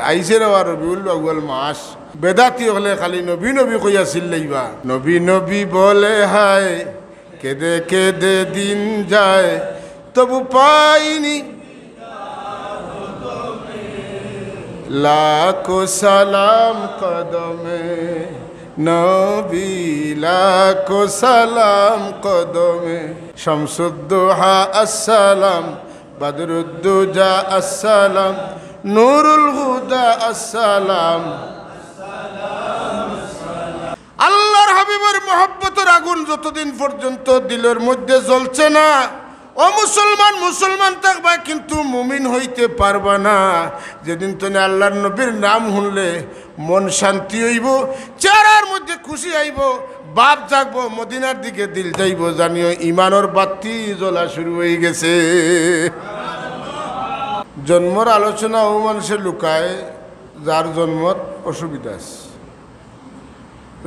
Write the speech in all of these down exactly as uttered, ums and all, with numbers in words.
আইছে রে বা রবিউল আউয়াল মাস। বেদাতি অকলে খালি নবী নবী কইয়া চিল্লাইবা। নবী নবী বলে হায়, কেঁদে কেঁদে দিন যায়, তবু পাইনি। লাখো সালাম কদমে নবী, লাখো সালাম কদমে। শামসুদ্দোহা আসসালাম, বদরুদ্দোজা আসসালাম, নুরুল হুদা আসসালাম। আল্লাহর হাবিবের মহব্বতের আগুন যতদিন পর্যন্ত দিলের মধ্যে জ্বলছে না, ও মুসলমান, মুসলমান থাকবা কিন্তু মুমিন হইতে পারবা না। যেদিন তনে আল্লাহর নবীর নাম শুনলে মন শান্তি হইব, চেহারার মধ্যে খুশি আইব, বাপ জাগবো, মদিনার দিকে দিল যাইব, জানিও ইমানর বাতি জ্বলা শুরু হয়ে গেছে। জন্মর আলোচনা ও মানুষে লুকায়, যার জন্মত অসুবিধা আছে।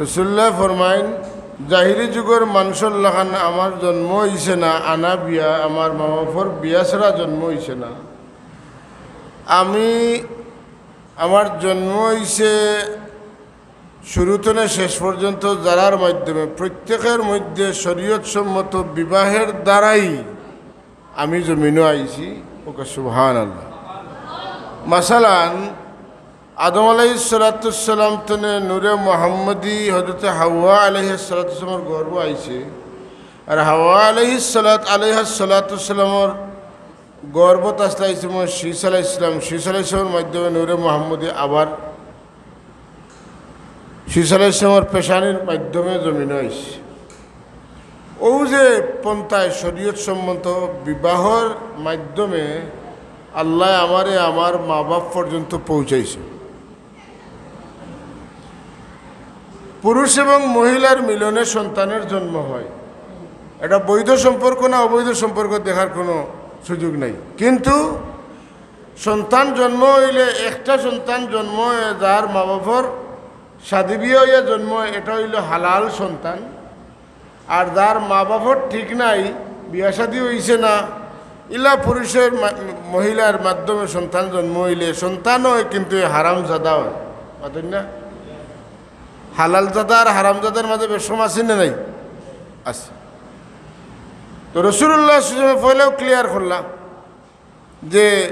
রসুল্লাহ ফরমাইন, জাহিলি যুগর মানুষর লাখান আমার জন্ম হইছে না, আনা বিয়া, আমার মা বাপর বিয়া ছাড়া জন্ম হইছে না। আমি, আমার জন্ম হইছে শুরু তনে শেষ পর্যন্ত যারার মাধ্যমে, প্রত্যেকের মধ্যে শরীয়ত সম্মত বিবাহের দ্বারাই আমি জমিনো আইছি। ওকে সুবহানাল্লাহ। মাসালান, আদম আলাইহিস সালাতু সালাম তনে নূরে মোহাম্মদী হযরতে হাওয়া আলাইহিস সালাতু সালামর গর্ভ আইছে। আর হাওয়া আলাইহিস সালাত, আলাইহাস সালাতু সালামর গর্ভত আসলে আইছে মনে হয় শীস আলাইহিস সালাম। শীস আলাইহিস সালামর মাধ্যমে নূরে মোহাম্মদী আবার শীস আলাইহিস সালামর পেশানির মাধ্যমে জমিনো আইছে। ও যে পন্থায় শরীয়ত সম্মত বিবাহর মাধ্যমে আল্লাহ আমারে আমার মা বাপ পর্যন্ত পৌঁছাইছে। পুরুষ এবং মহিলার মিলনে সন্তানের জন্ম হয়। এটা বৈধ সম্পর্ক না অবৈধ সম্পর্ক দেখার কোনো সুযোগ নাই, কিন্তু সন্তান জন্ম হইলে একটা সন্তান জন্ম হয় যার মা বাপর শাদী বিয়া হইয়া জন্ম হয়, এটা হইল হালাল সন্তান। আর যার মা বাপর ঠিক নাই, বিয়া শাদী হইছে না, ইলা পুরুষের মা-, মহিলার মাধ্যমে সন্তান জন্ম হইলে সন্তান হয়, কিন্তু এ হারামজাদা হয়। মাতইন না? হালালজাদা আর হারামজাদার মাঝে বেশকম আছে না নাই? আছে। তো রসুল্লাহ সাল্লাল্লাহু আলাইহি ওয়াসাল্লাম পয়লাও ক্লিয়ার করলা যে,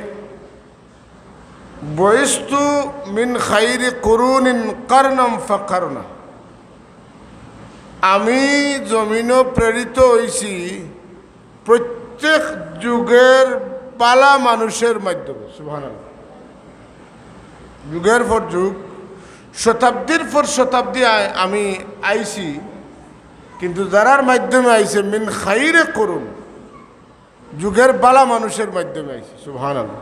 "বুইস্তু মিন খাইরি কুরুনিন কারনাম ফাকারনা।" আমি জমিনো প্রেরিত হইছি প্রত্যেক যুগের বালা মানুষের মাধ্যমে। সুবহানাল্লাহ। যুগের পর যুগ, শতাব্দীর পর শতাব্দী আ-, আমি আইছি, কিন্তু যারার মাধ্যমে আইছে, মিন খাইরে করুন, যুগের বালা মানুষের মাধ্যমে আইছি। সুবহানাল্লাহ।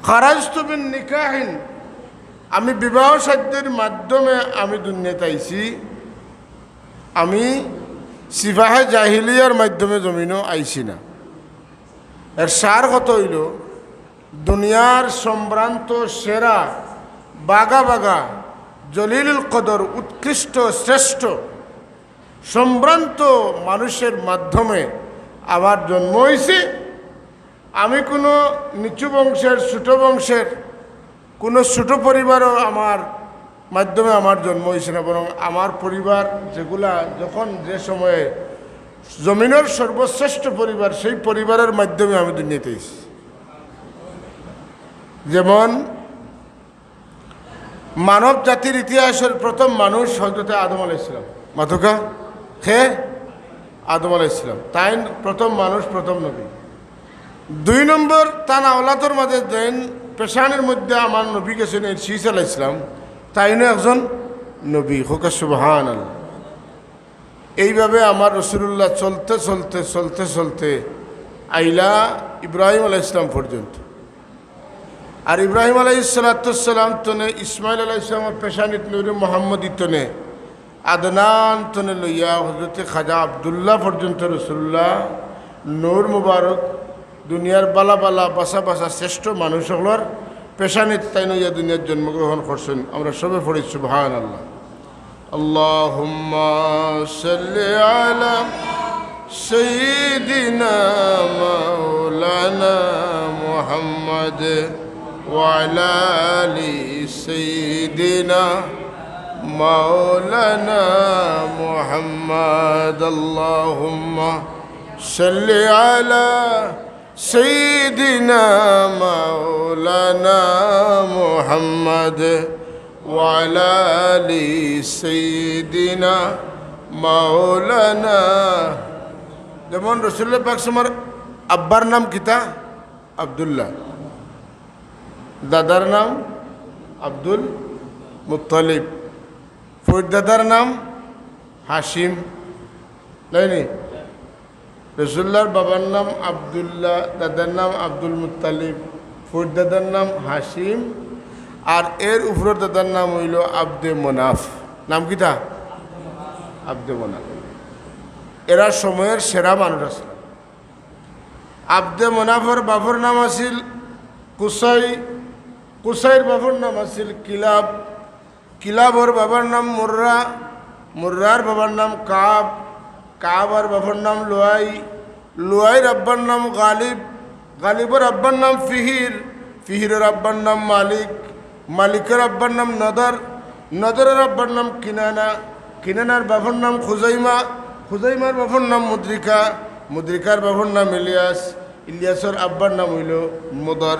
খারাজতু মিন নিকাহিন, আমি বিবাহ সাধ্যের মাধ্যমে আমি দুনিয়াত আইছি। আমি সিফাহে জাহিলিয়ার মাধ্যমে জমিনো আইছি না। এর সার কথা হইল, দুনিয়ার সম্ভ্রান্ত সেরা, বাগা বাগা, জলিলুল কদর, উৎকৃষ্ট, শ্রেষ্ঠ, সম্ভ্রান্ত মানুষের মাধ্যমে আমার জন্ম হইছে। আমি কোনো নিচু বংশের, ছোট বংশের, কোনো ছোট পরিবারও আমার মাধ্যমে আমার জন্ম হইছে না, বরং আমার পরিবার যেগুলা যখন যে সময়ে জমিনের সর্বশ্রেষ্ঠ পরিবার, সেই পরিবারের মাধ্যমে আমি দুনিয়াতে আইছি। যেমন মানব জাতির ইতিহাসের প্রথম মানুষ হযরতে আদম আলাইহিস সালাম। মাতুক্কা? কে? আদম আলাইহিস সালাম। তাইন প্রথম মানুষ, প্রথম নবী। দুই নম্বর, তান আওলাদর মাঝে যেইন পেশানির মধ্যে আমার নবী গেছইন, এই শীস আলাইহিস সালাম, তাইনও একজন নবী। কউক্কা সুবহানাল্লাহ। এইভাবে আমার রসুলুল্লাহ চলতে চলতে, চলতে চলতে আইলা ইব্রাহিম আলাইহিস সালাম পর্যন্ত। আর ইব্রাহিম আলাইহিস সালাতু সালাম তনে ইসমাইল আলাইহিস সালামর পেশানিত নূরে মোহাম্মদী তনে আদনান তনে লইয়া হযরতে খাজা আব্দুল্লাহ পর্যন্ত রসুলুল্লাহ নূর মুবারক দুনিয়ার বালা বালা বাসা বাসা শ্রেষ্ঠ মানুষ অকলর পেশানিত তাইন অইয়া দুনিয়াত জন্মগ্রহণ করছইন। আমরা সবে পড়ি সুবহানাল্লাহ। আল্লাহুম্মা সাল্লি আলা সাইয়্যিদিনা মাওলানা মুহাম্মদ। وعلى آل سيدنا مولانا محمد. اللهم صل على سيدنا مولانا محمد وعلى آل سيدنا مولانا। যেমন রসুল পাক সাল্লাল্লাহু আলাইহি ওয়াসাল্লামর আব্বার নাম কিতা? আব্দুল্লাহ। দাদার নাম আব্দুল মুত্তালিব। ফুইর দাদার নাম হাশিম। তাই নি? রসুল্লাহর বাবার নাম আব্দুল্লাহ, দাদার নাম আব্দুল মুত্তালিব, ফুইর দাদার নাম হাশিম, আর এর উপরর দাদার নাম অইলো আব্দে মনাফ। নাম কিতা? আব্দে মনাফ। এরা সময়র সেরা মানুষ আছিল। আব্দে মনাফর বাপর নাম আছিল কুসাই, কুসাইর বাপর নাম আছিল কিলাব, কিলাবর বাবার নাম মুর্রা, মুর্রার বাবার নাম কাব, কাবর বাবার নাম লুয়াই, লুয়াইর আব্বার নাম গালিব, গালিবর আব্বার নাম ফিহির, ফিহিরর আব্বার নাম মালিক, মালিকর আব্বার নাম নদর, নদরর আব্বার নাম কিনানা, কিনানার বাবার নাম খুজাইমা, খুজাইমার বাবার নাম মুদ্রিকা, মুদ্রিকার বাবার নাম ইলিয়াস, ইলিয়াসর আব্বার নাম অইলো মুদর,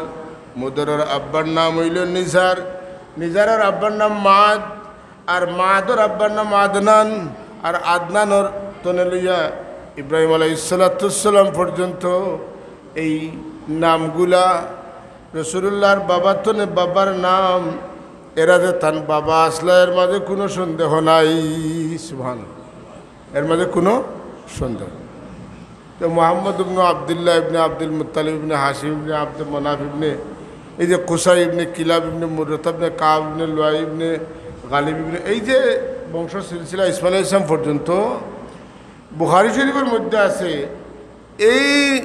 মুদরর আব্বার নাম অইলো নিজার, নিজারর আব্বার নাম মাদ, আর মাদর আব্বার নাম আদনান, আর আদনানর তনে লইয়া ইব্রাহিম আলাইহিস সালাতু ওয়াস সালাম পর্যন্ত এই নামগুলা রসুলুল্লাহর বাবার তনে বাবার নাম। এরা যে তান বাবা আছলা, এর মাঝে কুনু সন্দেহ নাই। সুবহানাল্লাহ। এর মাঝে কুনু সন্দেহ নাই। তো মুহাম্মদ ইবনে আব্দুল্লাহ ইবনে আব্দুল মুত্তালিব ইবনে হাশিম ইবনে আব্দে মনাফ ইবনে, এই যে কুসাই ইবনে কিলাব ইবনে মুর্রাতা ইবনে কাব ইবনে লুয়াই ইবনে গালিব ইবনে, এই যে বংশ সিলসিলা ইসমাইল আলাইহিস সালাম পর্যন্ত বুখারী শরীফর মধ্যে আছে। এই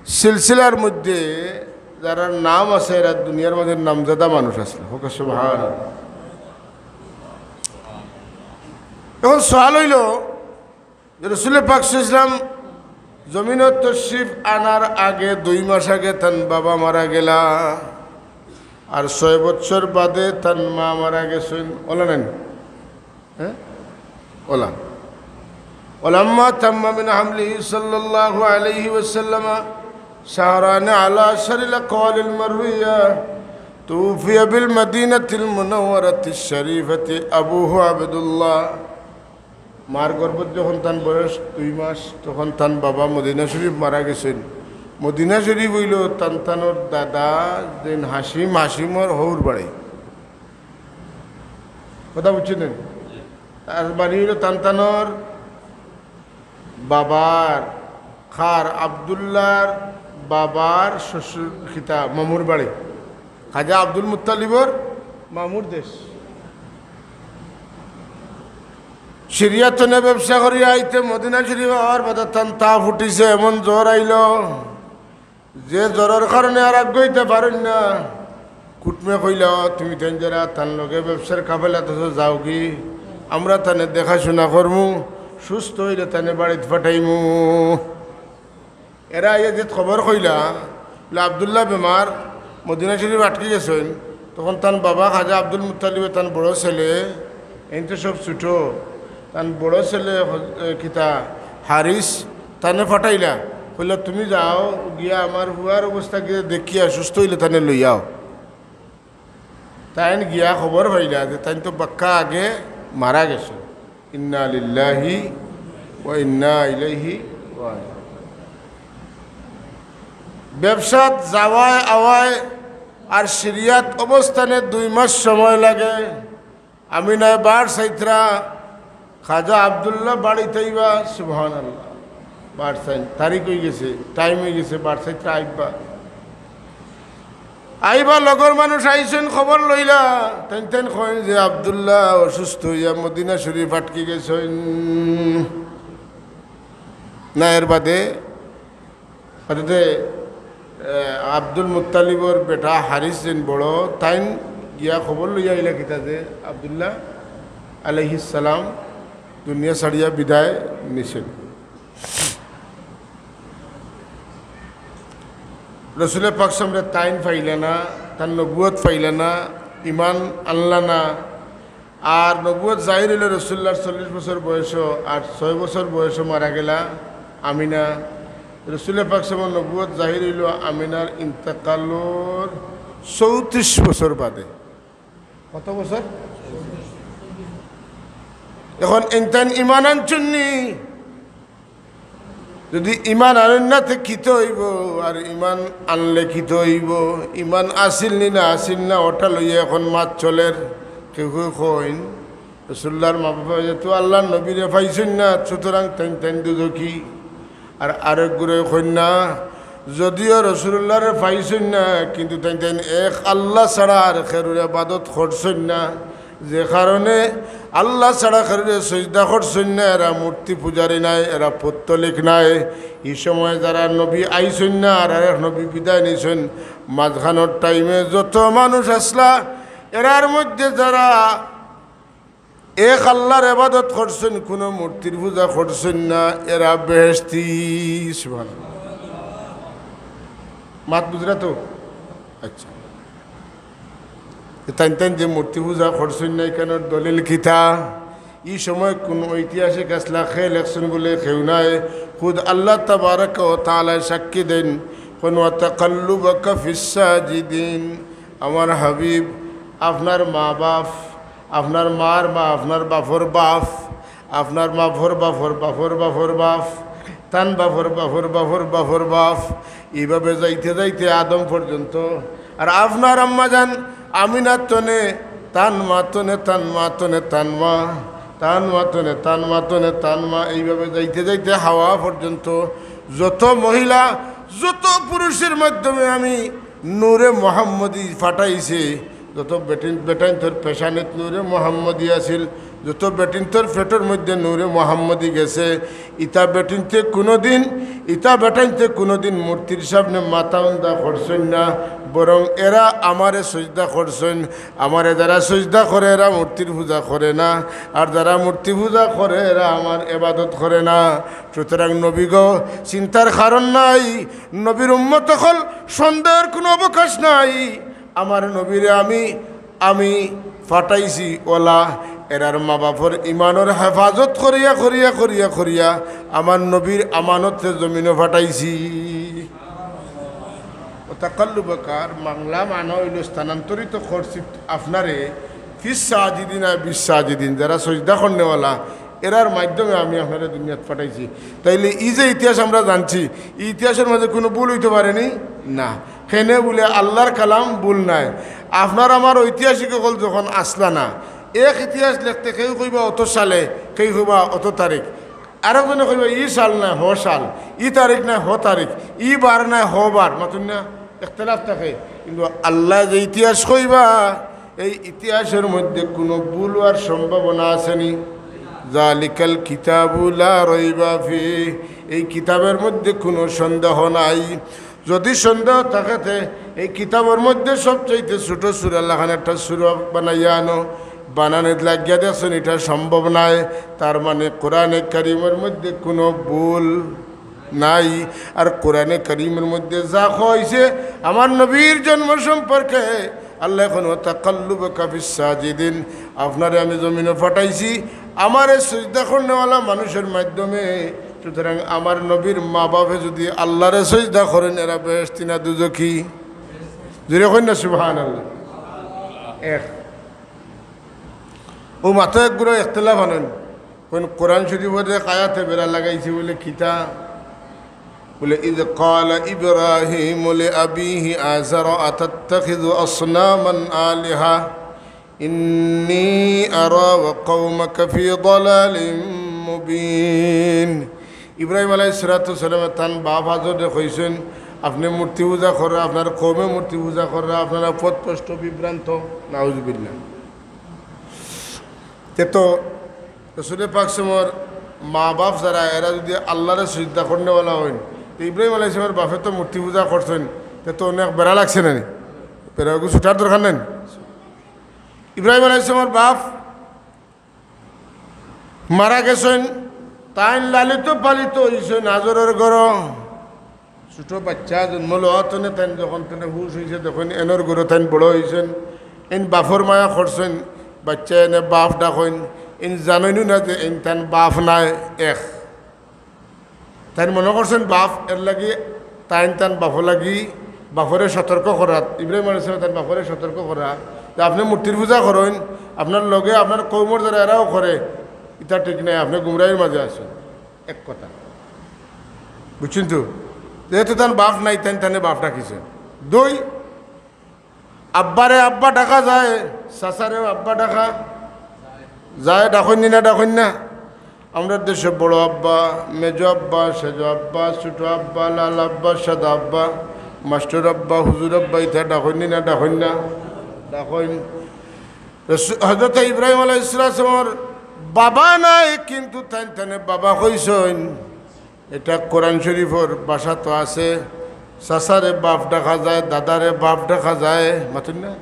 সিলসিলার মধ্যে যারার নাম আছে, এরা দুনিয়ার মাঝে নামজাদা মানুষ আছিল। হোক সুবহান। এখন সওয়াল অইলো, যে রসুল পাক সাল্লাল্লাহু আলাইহি ওয়াসাল্লাম জমিনো তশরিফ আনার আগে দুই মাস আগে তান বাবা মারা গেলা, আর ছয় বছর বাদে তান মা মারা গেছইন। অলা নানি? হ্যাঁ, অলা। ولما تم من حمله صلى الله عليه وسلم شهران على أشهر الأقوال المروية، توفي بالمدينة المنورة الشريفة أبوه عبد الله। মার গর্ভত যখন তান বয়স দুই মাস, তখন তান বাবা মদিনা শরীফ মারা গেছইন। মদিনা শরীফ অইলো তান তানর দাদা যেইন হাশিম, হাশিমর হউর বাড়ি। কথা বুঝছইন নি? তার বাড়ি অইলো তান তানর বাবার, খার আব্দুল্লাহর বাবার শ্বশুর কিতা মামুর বাড়ি। খাজা আব্দুল মুত্তালিবর মামুর দেশ। সিরিয়া তনে ব্যবসা করিয়া আইতে মদিনা শরীফ আওয়ার বাদে তান তাপ উঠিছে, এমন জ্বর আইলো যে জ্বরর কারণে আর আগুয়াইতা পারইন না। কুটুমে কইলা, "তুমি তাইন যারা তান লগে ব্যবসার কাফেলাত আছো, যাওগি, আমরা তানে দেখাশুনা করমু, সুস্থ অইলে তানে বাড়িত পাঠাইমু।" এরা আইয়া যে খবর কইলা, বলে, "আব্দুল্লাহ বেমার, মদিনা শরীফ আটকি গেছইন।" তখন তান বাবা খাজা আব্দুল মুত্তালিবে তান বড় ছেলে, এইন তো সব ছোট, তান বড় ছেলে হ-, এ, কিতা হারিস, তানে পাঠাইলা, কইলা, "তুমি যাও, গিয়া আমার ফুয়ার অবস্থা গিয়া দেখিয়া সুস্থ অইলে তানে লইয়াও।" তাইন গিয়া খবর পাইলা যে তাইন তো বাক্কা আগে মারা গেছইন। ইন্না লিল্লাহি ওয়া ইন্না ইলাইহি রাজিউন। ব্যবসাত যাওয়ায় আওয়ায় আর সিরিয়াত অবস্থানে দুই মাস সময় লাগে। আমিনায় বার চাইত্রা খাজা আব্দুল্লাহ বাড়িত আইবা, সুবহানাল্লাহ। বার চাইন, তারিখ অইগেছে, টাইম অইগেছে, বার চাইত্রা আইবা। আইবা, লগর মানুষ আইছইন, খবর লইলা। তাইন তাইন কইন যে আব্দুল্লাহ অসুস্থ অইয়া মদিনা শরীফ আটকি গেছইন। না, এর বাদে অর্থাৎ, এ, আব্দুল মুত্তালিবর বেটা হারিস যেইন বড়, তাইন গিয়া খবর লইয়া আইলা কিতা যে আব্দুল্লাহ আলাইহিস সালাম দুনিয়া ছাড়িয়া বিদায় নিছইন। রসুলে পাক সামনে তাইন পাইলা না, তান নবুয়ত পাইলা না, ইমান আনলা না। আর নবুয়ত জাহির অইলো রসুলুল্লাহর চল্লিশ বছর বয়সো, আর ছয় বছর বয়সো মারা গেলা আমিনা। রসুলে পাক সাল্লাল্লাহু আলাইহি ওয়াসাল্লামর নবুয়ত জাহির অইলো আমিনার ইন্তেকালর চৌত্রিশ বছর বাদে। কত বছর? এখন ইনতান ইমান আনছইন নি? যদি ইমান আনইন না, তে কিতা অইবো? আর ইমান আনলে কিতা অইবো? ইমান আছিল নি না আছিল না, ওটা লইয়া এখন মাত চলের। কেউ কেউ কইন, রসুলুল্লাহর মা বাফে যেহেতু আল্লাহর নবীরে পাইছইন না, সুতরাং তাইন তাইন দুজখি। আর আরেক গুরুয়ে কইন না, যদিও রসুলুল্লাহরে পাইছইন না, কিন্তু তাইন তাইন এক আল্লাহ ছাড়া আর কেউর ইবাদত করছইন না, যে কারণে আল্লাহ ছাড়া কেউরে সইজদা করছইন না, এরা মূর্তি পূজারী নায়, এরা পৌত্তলিক নায়। ই সময় যারা নবী আইছইন না, আর আরেক নবী বিদায় নিছইন, মাঝখানোর টাইমে যত মানুষ আছলা, এরার মধ্যে যারা এক আল্লাহর ইবাদত করছইন, কুনু মূর্তির পূজা করছইন না, এরা বেহেশতি। সুবহানাল্লাহ। মাত বুঝরা তো? আচ্ছা। তাইন তাইন যে মূর্তি পূজা করছইন না, ইখানোর দলিল কিতা? ই সময় কুনু ঐতিহাসিক আছলা, কে লেখছইন বুলে কেউ নাই, খুদ আল্লাহ তাবারাকা ওয়া তাআলায় সাক্ষী দেইন, কইন, "ওয়া তাকাল্লুবাকা ফিস সাজিদিন।" আমার হাবিব, আপনার মা বাফ, আপনার মার মা, আপনার বাফর বাফ, আপনার বাফর বাফর বাফর বাফর বাফ, তান বাফর বাফর বাফর বাফর বাফ, ইভাবে যাইতে যাইতে আদম পর্যন্ত। আর আপনার আম্মাজান আমিনার তনে, তান মা তনে, তান মা তনে, তান মা, তান মা তনে, তান মা তনে, তান মা, এইভাবে যাইতে যাইতে হাওয়া পর্যন্ত যত মহিলা, যত পুরুষের মাধ্যমে আমি নূরে মোহাম্মদী ফাটাইছে, যত বেটিন, বেটাইন্তর পেশানিত নূরে মোহাম্মদী আছিল, যত বেটিন্তর পেটর মধ্যে নূরে মোহাম্মদী গেছে, ইতা বেটিন্তে কুনুদিন, ইতা বেটাইন্তে কুনুদিন মূর্তির সামনে মাথা উন্দা করছইন না, বরং এরা আমারে সইজদা করছইন। আমারে যারা সইজদা করে, এরা মূর্তির পূজা করে না, আর যারা মূর্তি পূজা করে, এরা আমার ইবাদত করে না। সুতরাং নবী গো, চিন্তার কারণ নাই, নবীর উম্মত অকল, সন্দেহর কুনু অবকাশ নাই। আমার নবীরে আমি, আমি ফাটাইছি অলা, এরার মা বাফর ইমানর হেফাজত করিয়া, করিয়া, করিয়া, করিয়া, আমার নবীর আমানতে জমিনো ফাটাইছি। ওয়া তাকাল্লুবাকা, বাংলা মানা অইলো স্থানান্তরিত করছি আপনারে, ফিস সাজিদিন আর বিস সাজিদিন, যারা সইজদা করনেওয়ালা, এরার মাধ্যমে আমি আপনারে দুনিয়াত ফাটাইছি। তাইলে ই যে ইতিহাস আমরা জানছি, ই ইতিহাসর মাঝে কুনু ভুল অইতো পারেনি? না। কেনে বুলে আল্লাহর কালাম ভুল নায়। আপনার আমার ঐতিহাসিক অকল যখন আছলা না, এক ইতিহাস লেখতে কেউ কইবা অত সালে, কেউ কইবা অত তারিখ, আরকজনে কইবা ই সাল নায়, হ সাল, ই তারিখ নায়, হ তারিখ, ই বার নায়, হ বার, মাতুন না, ইখতিলাফ থাকে। কিন্তু আল্লায় যে ইতিহাস কইবা, এই ইতিহাসর মধ্যে কুনু ভুল অওয়ার সম্ভাবনা আছেনি? জালিকাল কিতাবু লা রাইবা ফি, এই কিতাবর মধ্যে কুনু সন্দেহ নাই। যদি সন্দেহ থাকে, তে এই কিতাবর মধ্যে সবচাইতে ছোট সূরা লাখান একটা সূরা বানাইয়া আনো, বানানিত লাগিয়া দেখছইন, ইটা সম্ভব নায়। তার মানে কোরআনে কারীমর মধ্যে কুনু ভুল নাই। আর কোরআনে কারীমর মধ্যে যা কইছে আমার নবীর জন্ম সম্পর্কে, আল্লায় কইন, "ওয়া তাকাল্লুবাকা ফিস সাজিদিন", আপনারে আমি জমিনো ফাটাইছি আমারে সইজদা করনেওয়ালা মানুষর মাধ্যমে। সুতরাং আমার নবীর মা বাফে যদি আল্লারে সইজদা করইন, এরা বেহেশতি না দুজখি? জোরে কইন না সুবহানাল্লাহ। এক, অউ মাত্র এক গুরা ইখতিলাফ আনইন। কইন কোরআন শরীফর এক আয়াতে বেড়া লাগাইছে বুলে কিতা? বুলে, "ইয ক্বালা ইব্রাহিমু লিআবিহি আযারা আতাত্তাখিযু আসনামান আলিহা, ইন্নী আরা ওয়া কওমাকা ফি দালালিম মুবিন।" ইব্রাহিম আলাইহিস সালাতু ওয়াস সালামে তান বাফ আজররে কইছইন, "আপনে মূর্তি পূজা কররা, আপনার কওমে মূর্তি পূজা কররা, আপনারা পথভ্রষ্ট বিভ্রান্ত।" নাউজুবিল্লাহ। তে তো রসুলে পাক সাল্লাল্লাহু আলাইহি ওয়াসাল্লামর মা বাফ যারা, এরা যদি আল্লারে সিজদা করনেওয়ালা অইন, তে ইব্রাহিম আলাইহিস সালামর বাফে তো মূর্তি পূজা করছইন, তে তো অনেক বেড়া লাগছে না নি? বেড়া ওগু ছুটার দরকার নাই নি? ইব্রাহিম আলাইহিস সালামর বাফ মারা গেছইন, তাইন লালিত পালিত অইছইন আজরর ঘরো। ছোট বাচ্চা জন্ম লওয়া তনে তাইন যখন তনে হুশ অইছে, তখন এনর ঘরো তাইন বড় অইছইন, এইন বাফর মায়া করছইন, বাচ্চায় এনে বাফ ডাকইন, এইন জানইনউ না যে এইন তান বাফ নায়। এক, তাইন মনো করছইন বাফ, এরলাগি তাইন তান বাফর লাগি, বাফরে সতর্ক করা, ইব্রাহিম আলাইহিস সালাম তান বাফরে সতর্ক করা যে আপনে মূর্তির পূজা করইন, আপনার লগে আপনার কওমর যারা এরাও করে, ইতা ঠিক নায়, আপনে গুমরাহির মাঝে আছইন। এক কথা, বুঝছইন তো? যেহেতু তান বাফ নাই, তাইন তানে বাফ ডাকিছইন। দুই, আব্বারে আব্বা ডাকা যায়, চাচারেও আব্বা ডাকা যায়, ডাকইন নি না, ডাকইন না? আমরার দেশো বড় আব্বা, মেজো আব্বা, সেজো আব্বা, ছোট আব্বা, লাল আব্বা, সাদা আব্বা, মাস্টর আব্বা, হুজুর আব্বা, ইতা ডাকইন নি না, ডাকইন না? ডাকইন। রসু-, হযরত ইব্রাহিম আলাইহিস সালামর বাবা নাই, কিন্তু তাইন তানে বাবা কইছইন। ইটা কোরআন শরীফর ভাষা তো আছে, চাচারে বাফ ডাকা যায়, দাদারে বাফ ডাকা যায়, মাতইন না?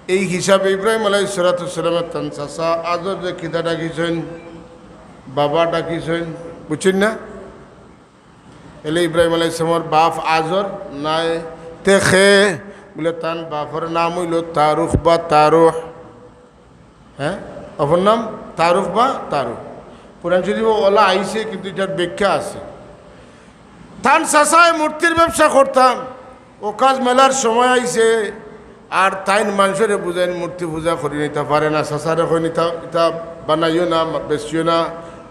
এই হিসাবে ইব্রাহিম আলাইহিস সালাতু ওয়াস সালামে তান চাচা আজররে কিতা ডাকিছইন? বাবা ডাকিছইন, বুঝছইন না? এলে ইব্রাহিম আলাইহিস সালামর বাফ আজর নাই, তে কে? বুলে, তান বাফর নাম অইলো তারুখ বা তারুহ। হ্যাঁ, অপর নাম তারুখ বা তারুহ। কোরআন শরীফো অলা আইছে, কিন্তু ইটার ব্যাখ্যা আছে। তান চাচায় মূর্তির ব্যবসা করতা, অউকাজ মেলার সময় আইছে, আর তাইন মানষরে বুঝাইন মূর্তি পূজা করি নিতা পারে না, চাচারে কইন ইতা, ইতা বানাইও না, বেচিও না,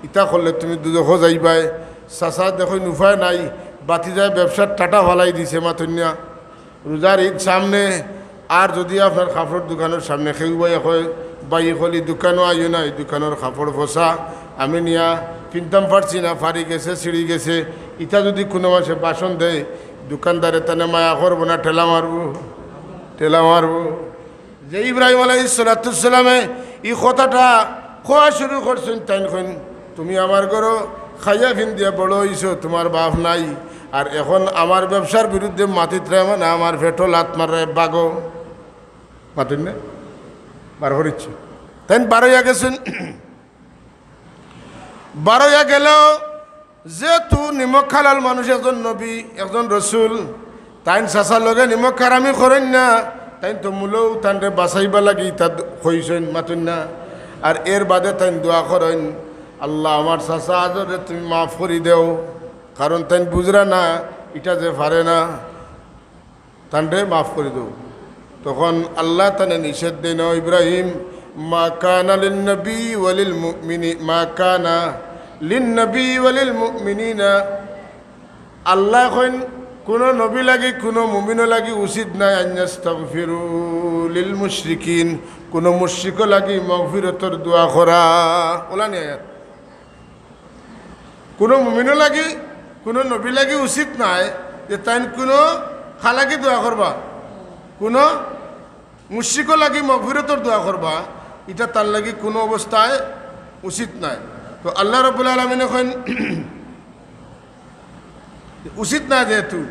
ইতা করলে তুমি দুজখো যাইবায়। চাচা দেখইন উপায় নাই, বাতিজায় ব্যবসার টাটা ফালাই দিছে, মাতইন না? রোজার ঈদ সামনে, আর যদি আপনার কাপড়র দোকানর সামনে কেউ ভাই কয়, "ভাই, অকল ই দোকানো আইও না, ই দোকানর কাপড় ফসা, আমি নিয়া পিনতাম পারছি না, ফাড়ি গেছে, ছিড়ি গেছে", ইতা যদি কুনু মানষে ভাষণ দেয়, দোকানদারে তানে মায়া করবো না, ঠেলা মারবো? ঠেলা মারবো। যে ইব্রাহিম আলাইহিস সালাতু ওয়াস সালামে ই কথাটা কওয়া শুরু করছইন, তাইন কইন, "তুমি আমার ঘরো খাইয়া ফিন্দিয়া বড় অইছো, তুমার বাফ নাই, আর এখন আমার ব্যবসার বিরুদ্ধে মাতিতরায় মানে আমার পেটো লাত মাররায়, বাগো।" মাতইন না? বার করিচ্ছে। তাইন বারইয়া গেছইন। বারইয়া গেলেও যেহেতু নিমক হালাল মানুষ, একজন নবী, একজন রসুল, তাইন চাচার লগে নিমক হারামি করইন না, তাইন তো মূলেউ তানরে বাঁচাইবার লাগি ইতা দ-, কইছইন, মাতইন না? আর এর বাদে তাইন দোয়া করইন, "আল্লাহ, আমার চাচা আজররে তুমি মাফ করি দেও, কারণ তাইন বুঝরা না, ইটা যে পারে না।" তানরে মাফ করি দেও। তখন আল্লায় তানে নিষেধ দেইন, "ও ইব্রাহিম, মা কানা লিন নবী ওয়ালিল মুমিনি, মা কানা লিন নবী ওয়ালিল মুমিনিনা।" আল্লায় কইন, কুনু নবী লাগি, কুনু মুমিনর লাগি উচিত নায়, আন ইয়াস্তাগফিরু লিল মুশরিকিন, কুনু মুশরিকর লাগি মাগফিরতর দোয়া করা। অলা নি আয়াত। কুনু মুমিনর লাগি, কুনু নবীর লাগি উচিত নায় যে তাইন কুনু কার লাগি দোয়া করবা, কুনু মুশরিকর লাগি মাগফিরতর দোয়া করবা, ইটা তার লাগি কুনু অবস্থায় উচিত নায়। তো আল্লাহ রাব্বুল আলামিনে কইন, উচিত নায় যেহেতু,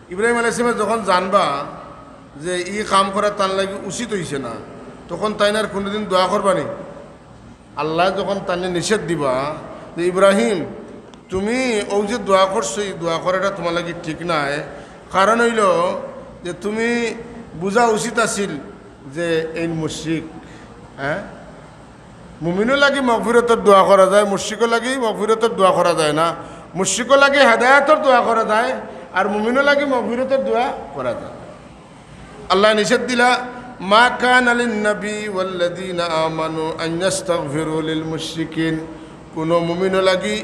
ইব্রাহিম আলাইহিস সালামে যখন জানবা যে ই কাম করা তার লাগি উচিত অইছে না, তখন তাইন আর কুনুদিন দোয়া করবা নি? আল্লায় যখন তানরে নিষেধ দিবা যে, "ইব্রাহিম, তুমি অউ যে দোয়া করছো, ই দোয়া করাটা তুমার লাগি ঠিক নায়, কারণ অইলো যে তুমি বুঝা উচিত আছিল যে এইন মুশরিক।" হ্যাঁ, মুমিনর লাগি মাগফিরতর দোয়া করা যায়, মুশরিকর লাগি মাগফিরতর দোয়া করা যায় না। মুশরিকর লাগি হেদায়েতর দোয়া করা যায়, আর মুমিনর লাগি মাগফিরতর দোয়া করা যায়। আল্লায় নিষেধ দিলা, "মা কানা লিন নবী ওয়াল্লাযীনা আমানু আন ইয়াস্তাগফিরু লিল মুশরিকিন।" কুনু মুমিনর লাগি,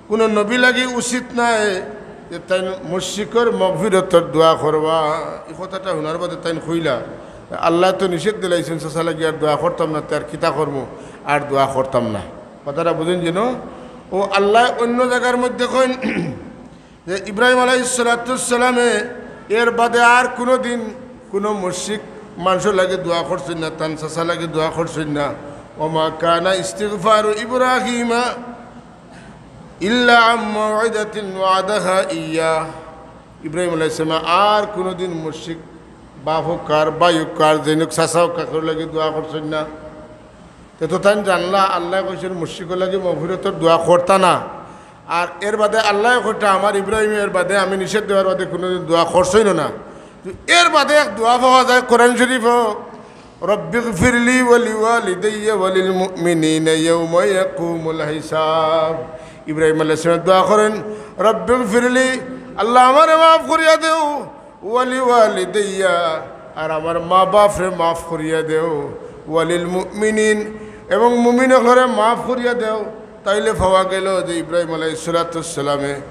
কুনু নবীর লাগি উচিত নায় যে তাইন মুশরিকর মাগফিরতর দোয়া করবা। ই কথাটা হুনার বাদে তাইন কইলা, "আল্লায় তো নিষেধ দিলাইছইন, চাচার লাগি আর দোয়া করতাম না, তে আর কিতা করমু, আর দোয়া করতাম না।" কথাটা বুঝইন যেন। অউ আল্লায় অইন্য জাগার মধ্যে কইন, যে ইব্রাহিম আলাইহিস সালাতু ওয়াস সালামে এর বাদে আর কুনুদিন কুনু মুশরিক মানষর লাগি দোয়া করছইন না, তান চাচার লাগি দোয়া করছইন না। "ওমা কানা ইস্তিগফারু ইব্রাহিমা ইল্লা আম মাউইদাতিন ওয়াদাহা ইয়্যাহ।" ইব্রাহিম আলাইহিস সালামে আর কুনুদিন মুশরিক বাফ অউক কার, ভাই অউক কার, যেইন অউক, চাচা অউক, কাকুর লাগি দোয়া করছইন না। তে তো তাইন জানলা, আল্লায় কইছইন মুশরিকর লাগি মাগফিরতর দোয়া করতা না। আর এর বাদে আল্লায় কইতা, আমার ইব্রাহিমে এর বাদে আমি নিষেধ দেওয়ার বাদে কুনুদিন দোয়া করছইন না। তো এর বাদে এক দোয়া পাওয়া যায় কোরআন শরীফো, "রব্বিগফিরলি ওয়া লিওয়ালিদাইয়া ওয়া লিল মুমিনিনা ইয়াওমা ইয়াকুমুল হিসাব।" ইব্রাহিম আলাইহিস সালাম দোয়া করইন, "রব্বিগফিরলি, আল্লাহ আমারে মাফ করিয়া দেও, ওয়ালি ওয়ালিদাইয়া, আর আমার মা বাপরে মাফ করিয়া দেও, ওয়ালিল মুমিনিন, এবং মুমিন অকলরে মাফ করিয়া দেও।" তাইলে পাওয়া গেল যে ইব্রাহিম আলাইহিস সালাতু ওয়াস সালামে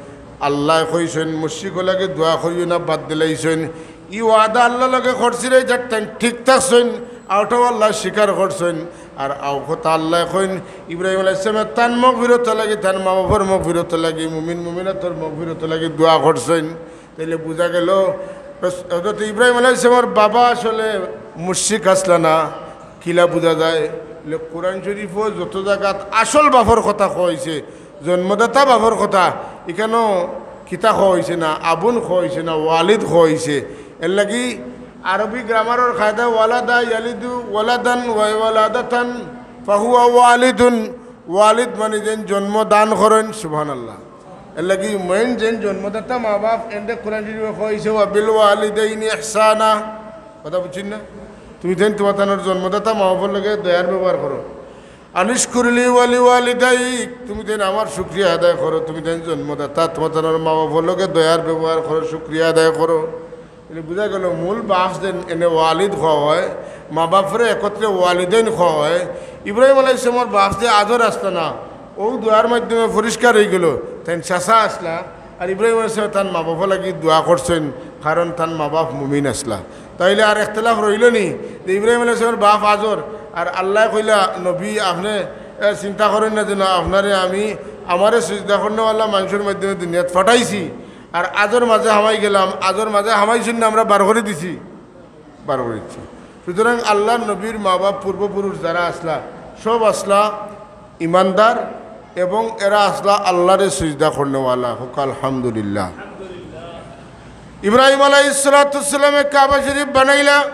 আল্লায় কইছইন, মুশরিকর লাগি দোয়া করিও না, বাদ দিলাইছইন। ই ওয়াদা আল্লাহর লগে করছিলা, ইটা তাইন ঠিক থাকছইন, অউটাও আল্লায় স্বীকার করছইন। আর অউ কথা আল্লায় কইন, ইব্রাহিম আলাইহিস সালামে তান মাগফিরতর লাগি, তান মা বাপর মাগফিরতর লাগি, মুমিন মুমিনাতর মাগফিরতর লাগি দোয়া করছইন। তাইলে বুঝা গেল, হযরত ইব্রাহিম আলাইহিস সালামর বাবা আসলে মুশরিক আছলা না। কিলা বুঝা যায়? বলে, কোরআন শরীফো যত জাগাত আসল বাপর কথা কওয়া অইছে, জন্মদাতা বাপর কথা, ইখানো কিতা কওয়া অইছে না, আবুন কওয়া অইছে না, ওয়ালিদ কওয়া অইছে। এর লাগি আরবি গ্রামারর কায়দা ওয়ালাদা ইয়ালিদু ওয়ালাদান ওয়া ওয়ালাদাতান ফাহুয়া ওয়ালিদুন। ওয়ালিদ মানে যেইন জন্ম দান করইন, সুবহানাল্লাহ। এর লাগি মেইন যেইন জন্মদাতা মা বাপ, এনরে কোরআন শরীফো কওয়া অইছে, "ওয়া বিল ওয়ালিদাইনি ইহসানা।" কথা বুঝছইন না? তুমি তাইন তুমার তানর জন্মদাতা মা বাপর লগে দয়ার ব্যবহার করো। আনিশকুরলি ওয়ালি ওয়ালিদাইক, তুমি তাইন আমার শুকরিয়া আদায় করো, তুমি তাইন জন্মদাতা, তুমার তানর মা বাপর লগে দয়ার ব্যবহার করো, শুকরিয়া আদায় করো। তাইলে বুঝা গেল মূল বাপ যেইন এনে ওয়ালিদ কওয়া অয়, মা বাপরে একত্রে ওয়ালিদাইন কওয়া অয়। ইব্রাহিম আলাইহিস সালামর বাপ যে আজর আছলা না, অউ দোয়ার মাধ্যমে পরিষ্কার অইগেল, তাইন চাচা আছলা। আর ইব্রাহিম আলাইহিস সালামে তান মা বাপর লাগি দোয়া করছইন, কারণ তান মা বাপ মুমিন আছলা। তাইলে আর ইখতিলাফ রইল নি যে ইব্রাহিম আলাইহিস সালামর বাপ আজর, আর আল্লায় কইলা, "নবী, আপনে, এ, চিন্তা করইন না যেন আপনারে আমি, আমারে সিজদা করনেওয়ালা মানষর মাধ্যমে দুনিয়াত পাঠাইছি, আর আজর মাঝে হামাই গেলাম, আজর মাঝে হামাইছইন না, আমরা বার করি দিছি।" বার করি দিছি। সুতরাং আল্লাহর নবীর মা বাপ পূর্বপুরুষ যারা আছলা, সব আছলা ইমানদার এবং এরা আছলা আল্লাহরে সিজদা করনেওয়ালা। কউক্কা আলহামদুলিল্লাহ। ইব্রাহিম আলাইহিস সালাতু ওয়াস সালামে কাবা শরীফ বানাইলা,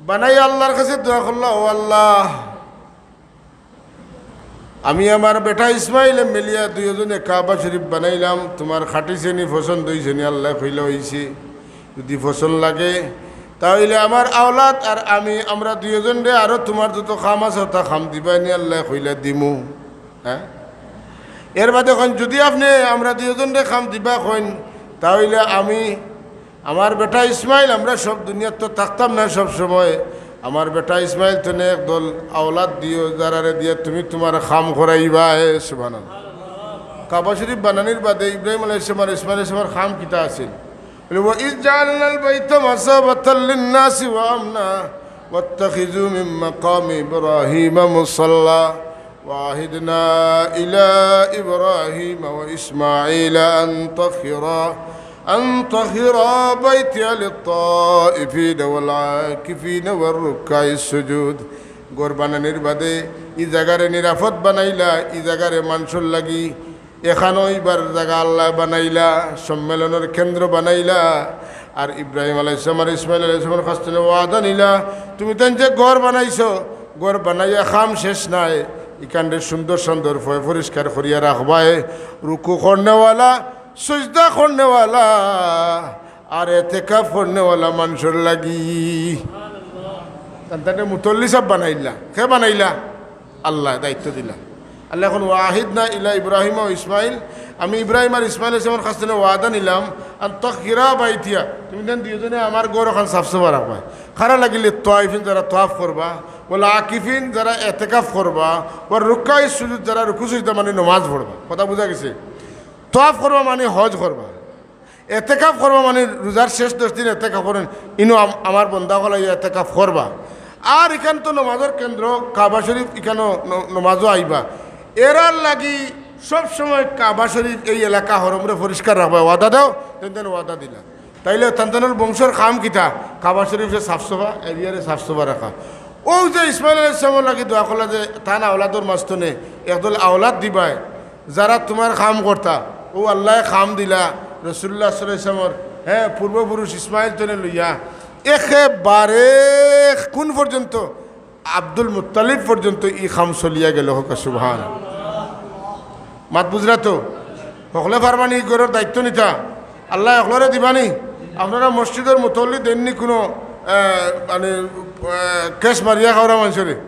বানাইয়া আল্লাহর কাছে দোয়া করলা, "ও আল্লাহ, আমি আমার বেটা ইসমাইলে মিলিয়া দুইওজনে কাবা শরীফ বানাইলাম, তুমার খাটিছে নি, পছন্দ অইছে নি?" আল্লায় কইলা, "অইছে। যুদি পছন্দ লাগে, তা অইলে আমার আওলাদ আর আমি, আমরা দুইওজনরে আরো তুমার যত কাম আছে, অতা কাম দিবায় নি?" আল্লায় কইলা, "দিমু।" হ্যাঁ? এর বাদে কইন, "যুদি আপনে আমরা দুইওজনরে কাম দিবা কইন, তা অইলে আমি আমার বেটা ইসমাইল, আমরা সব দুনিয়াত তো থাকতাম না সব সময়, আমার বেটা ইসমাইল তনে একদল আওলাদ দিও, যারারে দিয়া তুমি তুমার কাম করাইবায়।" সুবহানাল্লাহ। কাবা শরীফ বানানির বাদে ইব্রাহিম আলাইহিস সালাম আর ইসমাইল আলাইহিস সালামর কাম কিতা আছিল? বলে, "ওয়া ইজ জাআলনাল বাইতা মাসাবাতাল লিন-নাসি ওয়া আমনা ওয়াত্তাখিযু মিন মাকামি ইব্রাহিমা মুসাল্লা।" وعهدنا إلى إبراهيم وإسماعيل أن طهرا، أن طهرا بيتي للطائفين والعاكفين والركع السجود। ঘর বানানির বাদে ই জাগারে নিরাপদ বানাইলা, ই জাগারে মানষর লাগি এখানো ইবার জাগা আল্লায় বানাইলা, সম্মেলনর কেন্দ্র বানাইলা। আর ইব্রাহিম আলাইহিস সালাম আর ইসমাইল আলাইহিস সালামর কাছ থনে ওয়াদা নিলা, তুমি তাইন যে ঘর বানাইছো, ঘর বানাইয়া কাম শেষ নাই, ইখানরে সুন্দর সুন্দর পয় পরিষ্কার করিয়া রাখবায়, রুকু করনেওয়ালা, সুজদা করনেওয়ালা, আর এতেকাফ করনেওয়ালা মানষর লাগি। তান তানরে মুতল্লি সাব বানাইলা। কে বানাইলা? আল্লায় দায়িত্ব দিলা। আল্লায় কইন, "ওয়াহিদনা ইলা ইব্রাহিম ওয়া ইসমাইল", আমি ইব্রাহিম আর ইসমাইল আলাইহিস সালামর কাছ থনে ওয়াদা নিলাম, "আন তাহহিরা বাইতিয়া", তুমি তাইন দুইওজনে আমার ঘর অখান সাফ সুফা রাখবায়। কারা লাগি? লিত্তাওয়াফিন, যারা তাওয়াফ করবা, ওয়াল আকিফিন, যারা এতেকাফ করবা, ওয়ার রুক্কাই সুজুদ, যারা রুকু সুজদা মানে নমাজ পড়বা। কথা বুঝা গেছে? তাওয়াফ করবা মানে হজ করবা। এতেকাফ করবা মানে রোজার শেষ দশ দিন এতেকাফ করইন, ইনো আম-, আমার বন্দা অকল আইয়া এতেকাফ করবা। আর ইখান তো নমাজর কেন্দ্র, কাবা শরীফ, ইখানো ন-, নমাজও আইবা। এরার লাগি সব সময় কাবা শরীফ, এই এলাকা হরমরে পরিষ্কার রাখবা, ওয়াদা দেও, তাইন তাইন ওয়াদা দিলা। তাইলে তান তানর বংশর কাম কিতা? কাবা শরীফরে সাফ সুফা, এরিয়ারে সাফ সুফা রাখা। অউ যে ইসমাইল আলাইহিস সালামর লাগি দোয়া করলা যে তান আওলাদর মাঝ থনে একদল আওলাদ দিবায়, যারা তুমার কাম করতা, অউ আল্লায় কাম দিলা, রাসূলুল্লাহ সাল্লাল্লাহু আলাইহি ওয়াসাল্লামর, হ্যাঁ, পূর্বপুরুষ ইসমাইল থনে লইয়া একেবারে কোন পর্যন্ত? আব্দুল মুত্তালিব পর্যন্ত ই কাম চলিয়া গেল। কউক্কা সুবহান। মাত বুঝরা তো? হকলে পারবানি ই ঘরর দায়িত্ব নিতা? আল্লায় হকলরে দিবানি? আপনারা মসজিদর মুতল্লি দেইননি কুনু, আহ, মানে, আহ, cash মারিয়া খাওরা মানষরে?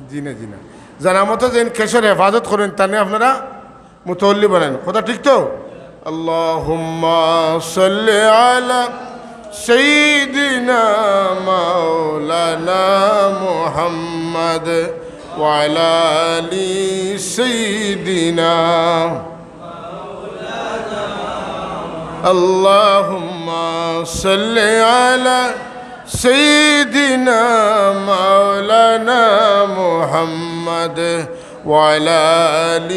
জি না, জি না। জানা মতো যেইন cashর হেফাজত করইন, তানে আপনারা মুতল্লি বানাইন। কথা ঠিক তো? اللهم صل على سيدنا مولانا محمد وعلى آل سيدنا. اللهم صل على سيدنا مولانا محمد وعلى آل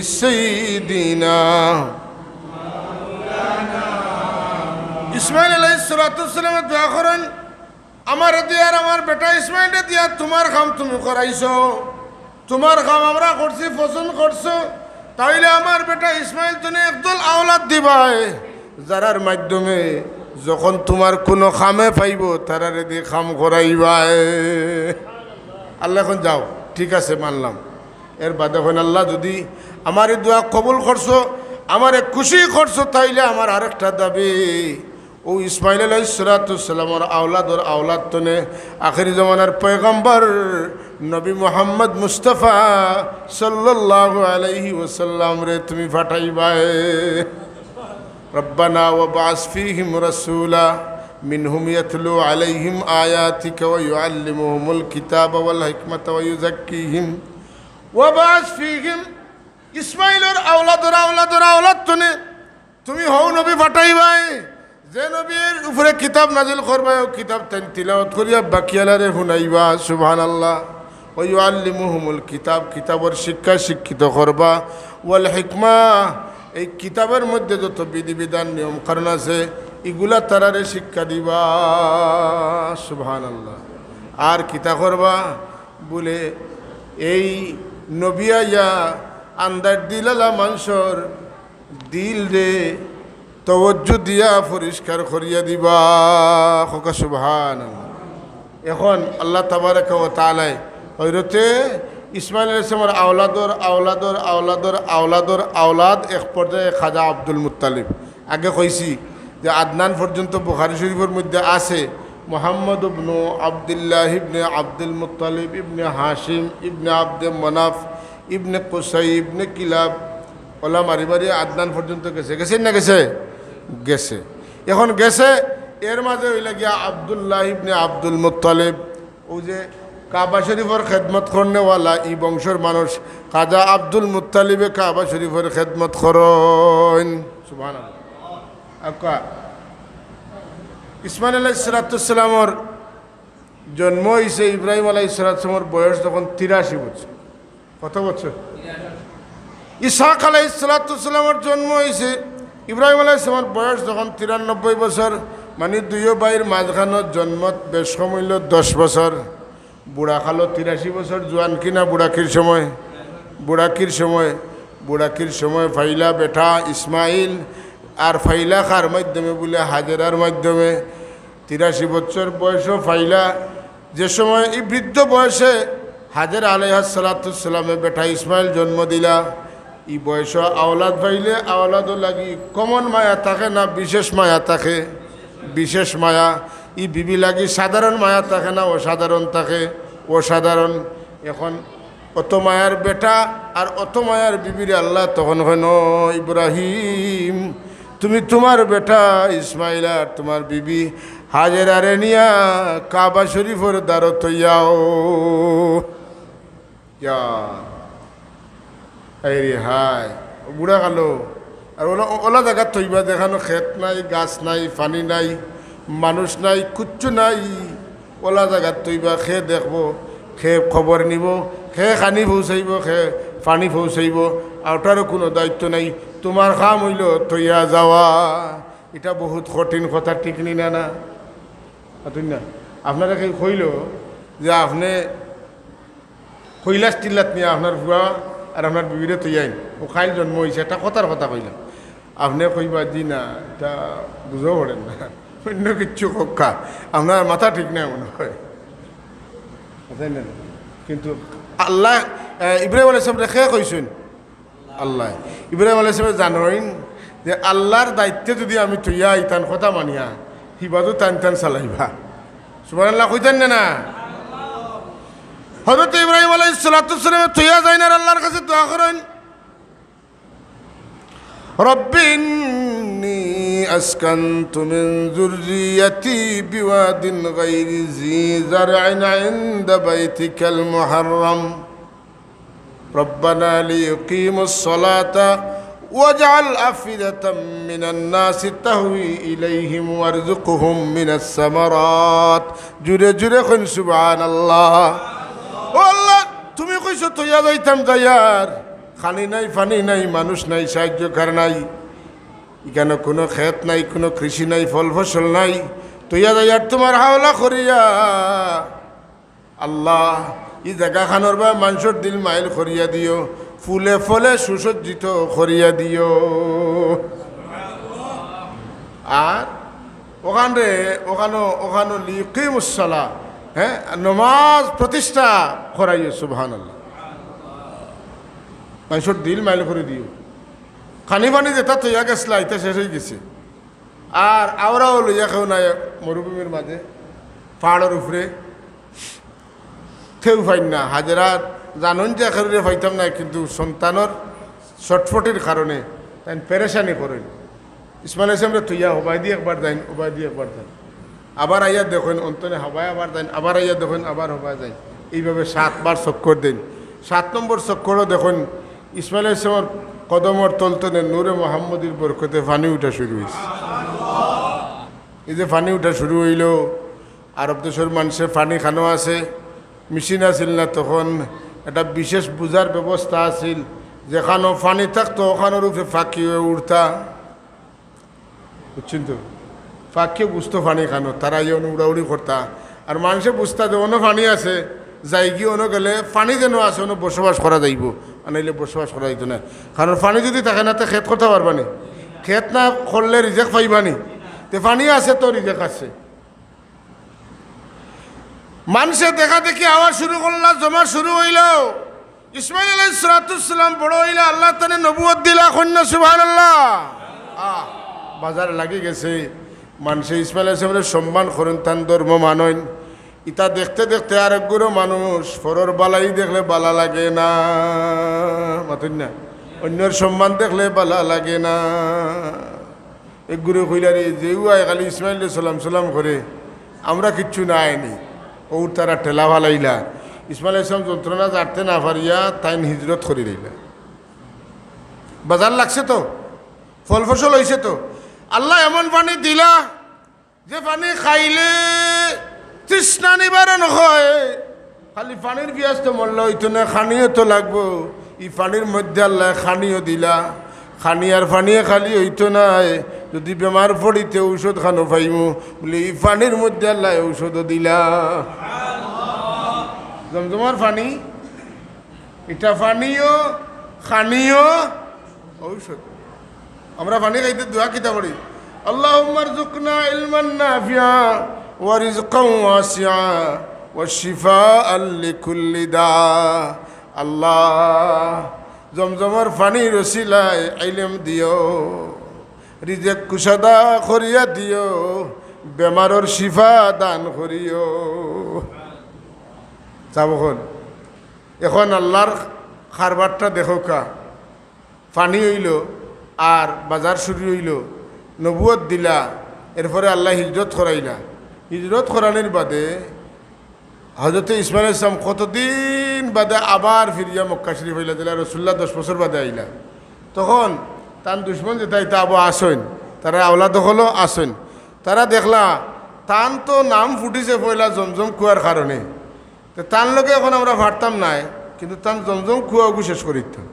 سيدنا. ইসমাইল আলাইহিস সালাতু ওয়াস সালামে দোয়া করইন, "আমারে দিয়া আর আমার বেটা ইসমাইলরে দিয়া তুমার কাম তুমি করাইছো, তুমার কাম আমরা করছি, পছন্দ করছো, তাইলে আমার বেটা ইসমাইল তনে একদল আওলাদ দিবায়, যারার মাধ্যমে যখন তুমার কুনু কামে পাইবো, তারারে দি কাম করাইবায়।" আল্লায় কইন, "যাও, ঠিক আছে, মানলাম।" এর বাদে কইন, "আল্লাহ, যুদি আমার ই দোয়া কবুল করছো, আমারে খুশি করছো, তাইলে আমার আরেকটা দাবি, অউ ইসমাইল আলাইহিস সালাতু ওয়াস সালামর আওলাদর আওলাদ তনে আখেরি জমানার পয়গম্বর নবী মুহাম্মদ মুস্তাফা সাল্লাল্লাহু আলাইহি ওয়াসাল্লামরে তুমি পাঠাইবায়।" ربنا وابعث فيهم رسولا منهم يتلو عليهم آياتك ويعلمهم الكتاب والحكمة ويزكيهم وابعث فيهم. ইসমাইলর আওলাদর আওলাদর আওলাদ তনে তুমি হউ নবী পাঠাইবায়, যে নবীর উপরে কিতাব নাজিল করবায়, অউ কিতাব তাইন তিলাওয়াত করিয়া বাকিআলারে হুনাইবা। সুবহানাল্লাহ। ওয়া ইউআল্লিমুহুমুল কিতাব, কিতাবর শিক্ষা শিক্ষিত করবা। ওয়াল হিকমা, এই কিতাবর মধ্যে যত বিধিবিধান নিয়ম কানুন আছে, ইগুলা তারারে শিক্ষা দিবা। সুবহানাল্লাহ। আর কিতা করবা? বুলে, এই নবী আইয়া আন্দার দিলালা মানষর দিলরে তওয়াজ্জু দিয়া পরিষ্কার করিয়া দিবা। কউক্কা সুবহানাল্লাহ। এখন আল্লাহ তাবারাকা ওয়া তাআলায় হযরতে ইসমাইল আলাইহিস সালামর আওলাদর আওলাদর আওলাদর আওলাদর আওলাদ এক পর্যায়ে খাজা আব্দুল মুত্তালিব। আগে কইছি যে আদনান পর্যন্ত বুখারী শরীফর মধ্যে আছে, মুহাম্মদ ইবনু আব্দুল্লাহ ইবনে আব্দুল মুত্তালিব ইবনে হাশিম ইবনে আব্দে মনাফ ইবনে কুসাই ইবনে কিলাব, অলা মারি মারি আদনান পর্যন্ত গেছে, গেছে না গেছে? গেছে। এখন গেছে, এর মাঝে অইলা গিয়া আব্দুল্লাহ ইবনে আব্দুল মুত্তালিব, অউ যে কাবা শরীফর খেদমত করনেওয়ালা ই বংশর মানুষ, খাজা আব্দুল মুত্তালিবে কাবা শরীফর খেদমত করইন। সুবহানাল্লাহ। আক্কা, ইসমাইল আলাইহিস সালাতু ওয়াস সালামর জন্ম অইছে, ইব্রাহিম আলাইহিস সালাতু ওয়াস সালামর বয়স তখন তিরাশি বছর। কত বছর? ইসহাক আলাইহিস সালাতু ওয়াস সালামর জন্ম অইছে, ইব্রাহিম আলাইহিস সালামর বয়স তখন তিরানব্বই বছর, মানে দুইও ভাইর মাঝখানো জন্মত বেশ কম অইলো দশ বছর। বুড়া কালো তিরাশি বছর, জোয়ান কিনা বুড়াকির সময়? বুড়াকির সময়, বুড়াকির সময় পাইলা বেটা ইসমাইল, আর পাইলা কার মাধ্যমে? বুলে হাজেরার মাধ্যমে। তিরাশি বছর বয়সও পাইলা, যে সময় ই বৃদ্ধ বয়সে হাজেরা আলাইহাস সালাতু ওয়াস সালামে বেটা ইসমাইল জন্ম দিলা, ই বয়সও আওলাদ পাইলে আওলাদও লাগি common মায়া থাকে না বিশেষ মায়া থাকে? বিশেষ মায়া। ই বিবি লাগি সাধারণ মায়া থাকে না অসাধারণ থাকে? অসাধারণ। এখন অত মায়ার বেটা আর অত মায়ার বিবিরে আল্লায় তখন কইন, "ও ইব্রাহিম, তুমি তুমার বেটা ইসমাইল আর তুমার বিবি হাজেরারে নিয়া কাবা শরীফর দ্বারো থইয়াও।" ইয়া, হায় রে হায়, বুড়া কালো। আর অলা, অলা জাগাত থইবা যেখানো খেত নাই, গাছ নাই, পানি নাই, মানুষ নাই, কুচ্ছু নাই। অলা জাগাত থইবা, কে দেখবো, কে খবর নিবো, কে খানি পৌঁছাইবো, কে পানি পৌঁছাইবো, আর অটারও কুনু দায়িত্ব নাই। তুমার কাম অইলো থইয়া যাওয়া। ইটা বহুত কঠিন কথা, ঠিক নি না? না, ঠিক না? আপনারে কেউ কইলো যে আপনে কৈলাস টিল্লাত নিয়া আপনার ফুয়া আর আপনার বিবিরে থইয়া আইন, অউ কাইল জন্ম অইছে, একটা কথার কথা কইলাম। আপনে কইবা, "জি না, ইটা বুঝা পড়ের না, অইন্য কিচ্ছু কউক্কা, আপনার মাথা ঠিক নাই মনে অয়।" বুঝছইন না? কিন্তু আল্লায়, এ, ইব্রাহিম আলাইহিস সালামরে কে কইছইন? আল্লাহ। ইব্রাহিম আলাইহিস সালামে জানইন যে আল্লাহর দায়িত্বে যুদি আমি থইয়া আইতাম কথা মানিয়া, হিবাদও তান তান চালাইবা। সুবহানাল্লাহ কইতাম না, না? হযরত ইব্রাহিম আলাইহিস সালাতু ওয়াস সালামে থইয়া যাইন আর আল্লাহর কাছে দোয়া করইন, رب إني أسكنت من ذريتي بواد غير ذي زرع عند بيتك المحرم ربنا ليقيموا الصلاة واجعل أفئدة من الناس تهوي إليهم وارزقهم من الثمرات. জুরে জুরে কইন সুবহানাল্লাহ। ও আল্লাহ, তুমি কইছো থইয়া যাইতাম যাইয়ার, খানি নাই, পানি নাই, মানুষ নাই, সাহায্যকার নাই, ইখানো কুনু খেত নাই, কুনু কৃষি নাই, ফল ফসল নাই, থইয়া যাইয়ার তুমার হাওলা করিয়া। আল্লাহ, ই জাগাখানর বায় মানষর দিল মাইল করিয়া দিও, ফুলে ফলে সুসজ্জিত করিয়া দিও। আর অখানরে, অখানো, অখানো লিকিমুস সালাহ, হ্যাঁ, নমাজ প্রতিষ্ঠা করাইও, সুবহানাল্লাহ। মানষর দিল মাইল করি দিও। খানি পানি যেটা থইয়া গেছলা, ইটা শেষ অইগেছে। আর আওরাও লইয়া কেউ নাই মরুভূমির মাঝে, পাহাড়র উপরে, কেউ পাইন না। হাজেরা জানইন যে কেউরে পাইতাম না, কিন্তু সন্তানর ছটফটির কারণে তাইন পেরেশানি করইন। ইসমাইল আলাইহিস সালামরে থইয়া হবায়দি একবার যাইন, হবায়দি একবার যাইন, আবার আইয়া দেখইন, অন্তনে হবায় আবার যাইন, আবার আইয়া দেখইন, আবার হবায় যাইন। এইভাবে সাতবার চক্কর দেইন। সাত নম্বর চক্করও দেখইন, ইসমাইল আলাইহিস সালামর কদমর তলতনে নূরে মোহাম্মদীর বরকতে পানি উঠা শুরু অইছে। এই যে পানি উঠা শুরু অইলো, আরব দেশর মানষে পানি খানো আছে, মেশিন আছিল না তখন, একটা বিশেষ বুজার ব্যবস্থা আছিল, যেখানো পানি থাকতো, অখানর উপরে পাখি অইয়া উড়তা। বুঝছইন তো? পাখিয়ে বুঝতো পানি খানো, তারা ইয়ে অনো উড়াউড়ি করতা। আর মানষে বুঝতা যে অনো পানি আছে, যাইগি অনো গেলে পানি যেন আছে, অনো বসবাস করা যাইবো, আর নাইলে বসবাস করা যাইতো না। কারণ পানি যুদি থাকে না, তে খেত করতা পারবা নি? খেত না করলে রিজেক পাইবা নি? তে পানি আছে তো রিজেক আছে। মানষে দেখা দেখি আওয়া শুরু করলা, জমা শুরু অইলো। ইসমাইল আলাইহিস সালাতু ওয়াস সালাম বড় অইলা, আল্লাহ তানে নবুয়ত দিলা, কইন না সুবহানাল্লাহ। আহ, বাজার লাগি গেছে। মানষে ইসমাইল আলাইহিস সালামরে সম্মান করইন, তান ধর্ম মানইন। ইতা দেখতে দেখতে আরেক গুরু মানুষ, পরর বালাই দেখলে বালা লাগে না, মাতইন না, অন্যর সম্মান দেখলে বালা লাগে না। এক গুরু কইলা, "রে, যেউ আয় খালি ইসমাইলরে সালাম সালাম করে, আমরা কিচ্ছু নাই নি।" অউ তারা ঠেলা ফালাইলা। ইসমাইল আলাইহিস সালাম যন্ত্রণা জারতে না পারিয়া তাইন হিজরত করি দিলা। বাজার লাগছে তো, ফল ফসল অইছে তো। আল্লায় এমন পানি দিলা, যে পানি খাইলে তৃষ্ণা নিবারণ হয়। খালি পানির পিয়াস তো মরলে অইতো না, খানিও তো লাগবো। ই পানির মধ্যে আল্লায় খানিও দিলা। খানি আর পানিয়ে খালি অইতো নায়, যুদি বেমার পড়িতে ঔষধ খানো পাইমু। বলে, ই পানির মধ্যে আল্লায় ঔষধও দিলা। জমজমর পানি, ইটা পানিও, খানিও, ঔষধ। আমরা পানি খাইতে দোয়া কিতা পড়ি? اللهم ارزقنا علما نافعا ورزقا واسعا وشفاء لكل داء। আল্লাহ, জমজমর পানির উসিলায় ইলম দিও, রিজেক কুশাদা করিয়া দিও, বেমারর শিফা দান করিও। যাবো অখন। অখন আল্লাহর কারবারটা দেখউক্কা। পানি অইলো, আর বাজার শুরু অইলো, নবুয়ত দিলা, এরপরে আল্লায় হিজরত করাইলা। হিজরত করানির বাদে হজরতে ইসমাইল আলাইহিস সালাম কতদিন বাদে আবার ফিরিয়া মক্কা শরীফ আইলা, যেলা রাসুলুল্লাহ দশ বছর বাদে আইলা। তখন তান দুশমন যেতা ইতা আবো আছইন, তারার আওলাদ অকলও আছইন। তারা দেখলা, তান তো নাম ফুটিছে পয়লা জমজম কুয়ার কারণে, তে তান লগে অখন আমরা পারতাম নায়, কিন্তু তান জমজম কুয়াগু শেষ করি দিতাম।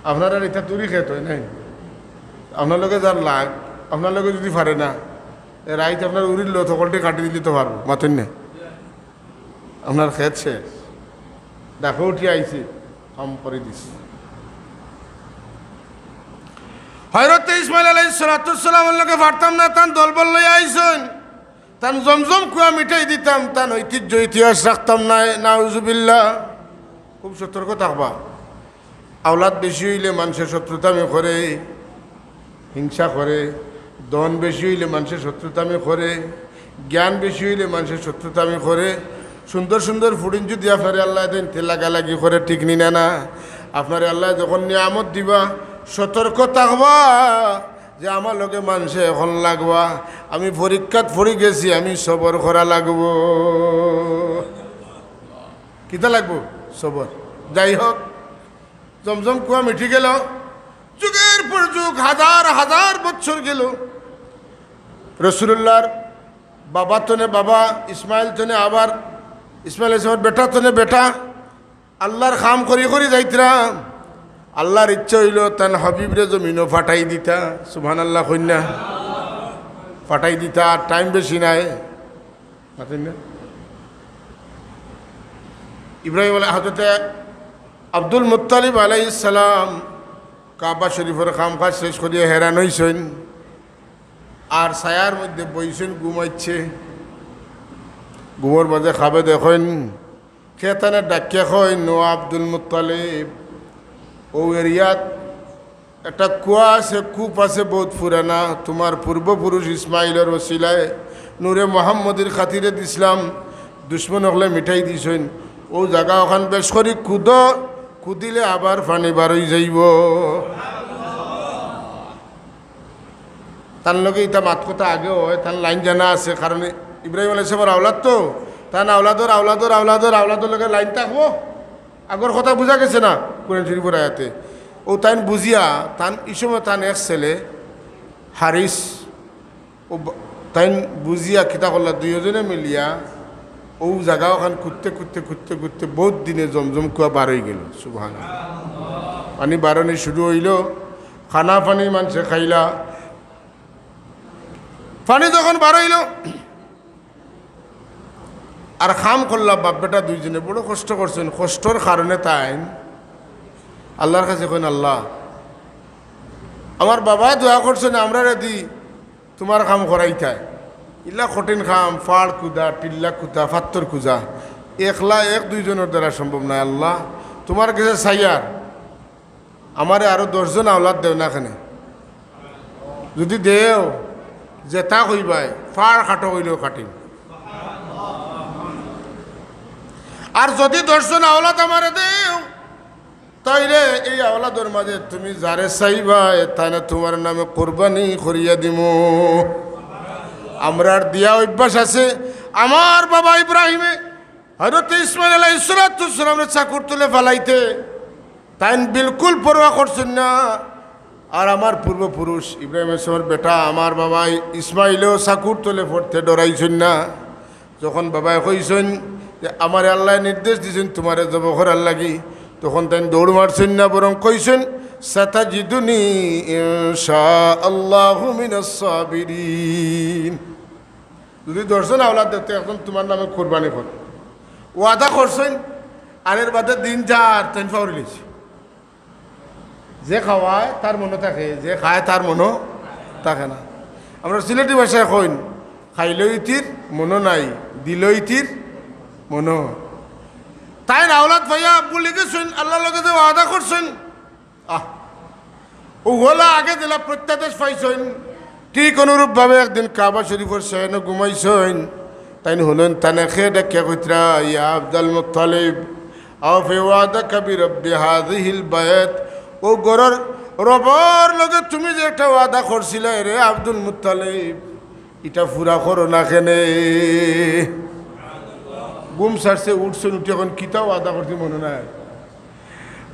আপনারার ইতা তুরি খেত অয় নাই? আপনার লগে যার লাগ, আপনার লগে যুদি পারে না, এ রাইত আপনার উরির লত হকলটি কাটি দিলে তো পারবো, মাতইন না? আপনার খেত শেষ, ডাকো উঠি আইছে, কাম করি দিছে। হজরতে ইসমাইল আলাইহিস সালাতু ওয়াস সালামর লগে পারতাম না, তান দলবল লইয়া আইছইন। তান জমজম কুয়া মিটাই দিতাম, তান ঐতিহ্য ইতিহাস রাখতাম নায়, নাউজুবিল্লাহ। খুব সতর্ক থাকবা। আওলাদ বেশি অইলে মানষে শত্রুতামি করে, হিংসা করে। ধন বেশি অইলে মানষে শত্রুতামি করে। জ্ঞান বেশি অইলে মানষে শত্রুতামি করে। সুন্দর সুন্দর ফুড়িন যুদি আপনারে আল্লায় দেইন, তে লাগালাগি করে, ঠিক নি না? না, আপনারে আল্লায় যখন নিয়ামত দিবা, সতর্ক থাকবা যে আমার লগে মানষে এখন লাগবা, আমি পরীক্ষাত পড়ি গেছি, আমি সবর করা লাগবো। কিতা লাগবো? সবর। যাই হোক, জমজম কুয়া মিটি গেল, যুগের পর যুগ, হাজার হাজার বছর গেল। রসুলুল্লাহর বাবা তনে বাবা, ইসমাইল তনে আবার, ইসমাইল আলাইহিস সালামের বেটা তনে বেটা, আল্লাহর কাম করি করি যাইতরা। আল্লাহর ইচ্ছা অইলো তান হাবিবরে জমিনো ফাটাই দিতা। সুবহানাল্লাহ কইন না? ফাটাই দিতা, আর টাইম বেশি নাই। মাতইন না? ইব্রাহিম আলাই-, হযরতে আব্দুল মুত্তালিব আলাইহিস সালাম কাবা শরীফর কাম কাজ শেষ করিয়া হেরান অইছইন, আর ছায়ার মধ্যে বইছইন, ঘুমাইছে। ঘুমর মাঝে খাবে দেখইন, কে তানে ডাকিয়া কইন, "ও আব্দুল মুত্তালিব, ও এরিয়াত একটা কুয়া আছে, কূপ আছে, বহুত পুরানা। তোমার পূর্বপুরুষ ইসমাইলর ওসিলায় নূরে মোহাম্মদীর খাতিরে দিছলাম, দুশমন অকলে মিটাই দিছইন। ও জাগা অখান বেশ করি কুদো, কুদিলে আবার পানি বারই যাইবো।" তান লগে ইতা মাত কথা আগে অয়, তান লাইন জানা আছে, কারণ ইব্রাহিম আলাইহিস সালামের আওলাদ তো, তান আওলাদর আওলাদর আওলাদর আওলাদর লগে লাইন থাকবো। আগর কথা বুঝা গেছে না? কোরআন শরীফর আয়াতে। ও তাইন বুঝিয়া, তান ই সময় তান এক ছেলে হারিস, ও ব-, তাইন বুঝিয়া কিতা করলা, দুইওজনে মিলিয়া ও জাগা অখান কুদতে কুদতে কুদতে কুদতে বহুত দিনে জমজম কুয়া বার অই গেল। সুবহানাল্লাহ। পানি বারনি শুরু অইলো, খানা পানি মানষে খাইলা। পানি যখন বার অইলো, আর কাম করলা, বাপ বেটা দুইজনে বড় কষ্ট করছইন। কষ্টর কারণে তাইন আল্লাহর কাছে কইন, "আল্লাহ, আমার বাবায় দোয়া করছইন, আমরারে দি তোমার কাম করাইতায়। ইলা কঠিন কাম, ফাড় কুদা, টিল্লা কুদা, ফাত্তর কুজা, একলা এক দুইজনর দ্বারা সম্ভব নায়। আল্লাহ, তোমার গেছে চাইয়ার, আমারে আরো দশজন আওলাদ দেও না কেনে। যুদি দেও, যেতা কইবায়, ফাড় কাটো কইলেও কাটিম। আর যুদি দশজন আওলাদ আমারে দেও, তাইলে এই আওলাদর মাঝে তুমি যারে চাইবায়, তানে তোমার নামে কুরবানি করিয়া দিমু।" আমরার দিয়া অভ্যাস আছে, আমার বাবা ইব্রাহিমে হযরত ইসমাইল আলাইহিস সালাতু ওয়াস সালামরে চাকুর তলে ফালাইতে তাইন বিলকুল পরোয়া করছইন না। আর আমার পূর্বপুরুষ ইব্রাহিম আলাইহিস সালামের বেটা আমার বাবা ইসমাইলও চাকুর তলে পড়তে ডরাইছইন না। যখন বাবায় কইছইন যে, "আমারে আল্লায় নির্দেশ দিছইন তোমারে জবো করার লাগি," তখন তাইন দৌড় মারছইন না, বরং কইছইন, "সাতাজিদুনি ইনশাআল্লাহু মিনাস সাবিরিন।" যুদি দশজন আওলাদ দেও তে একজন তোমার নামে কুরবানি কর। ওয়াদা করছইন, আর এর বাদে দিন যার তাইন ফাউরি লইছে। যে খাওয়ায় তার মনো থাকে, যে খায় তার মনো থাকে না। আমরা সিলেটি ভাষায় কইন, "খাইলেও ইতির মনো নাই, দিলেও ইতির মনো।" তাইন আওলাদ পাইয়া ভুলি গেছইন, আল্লাহর লগে যে ওয়াদা করছইন, আহ, অউ অলা আগে যেলা প্রত্যাদেশ পাইছইন, ঠিক অনুরূপভাবে একদিন কাবা শরীফর শায়নো ঘুমাইছইন। তাইন হুনইন তানে কে ডাকিয়া কইতরা, "ইয়া আব্দুল মুত্তালিব, আওফি ওয়াদাকা বিরাব্বি হাযিহিল বায়ত।" অউ ঘরর রবর লগে তুমি যে একটা ওয়াদা করছিলায় রে আব্দুল মুত্তালিব, ইটা পুরা করো না কেনে? ঘুম ছাড়ছে, উঠছইন, উঠি কইন, "কিতা ওয়াদা করছি মনো নাই।"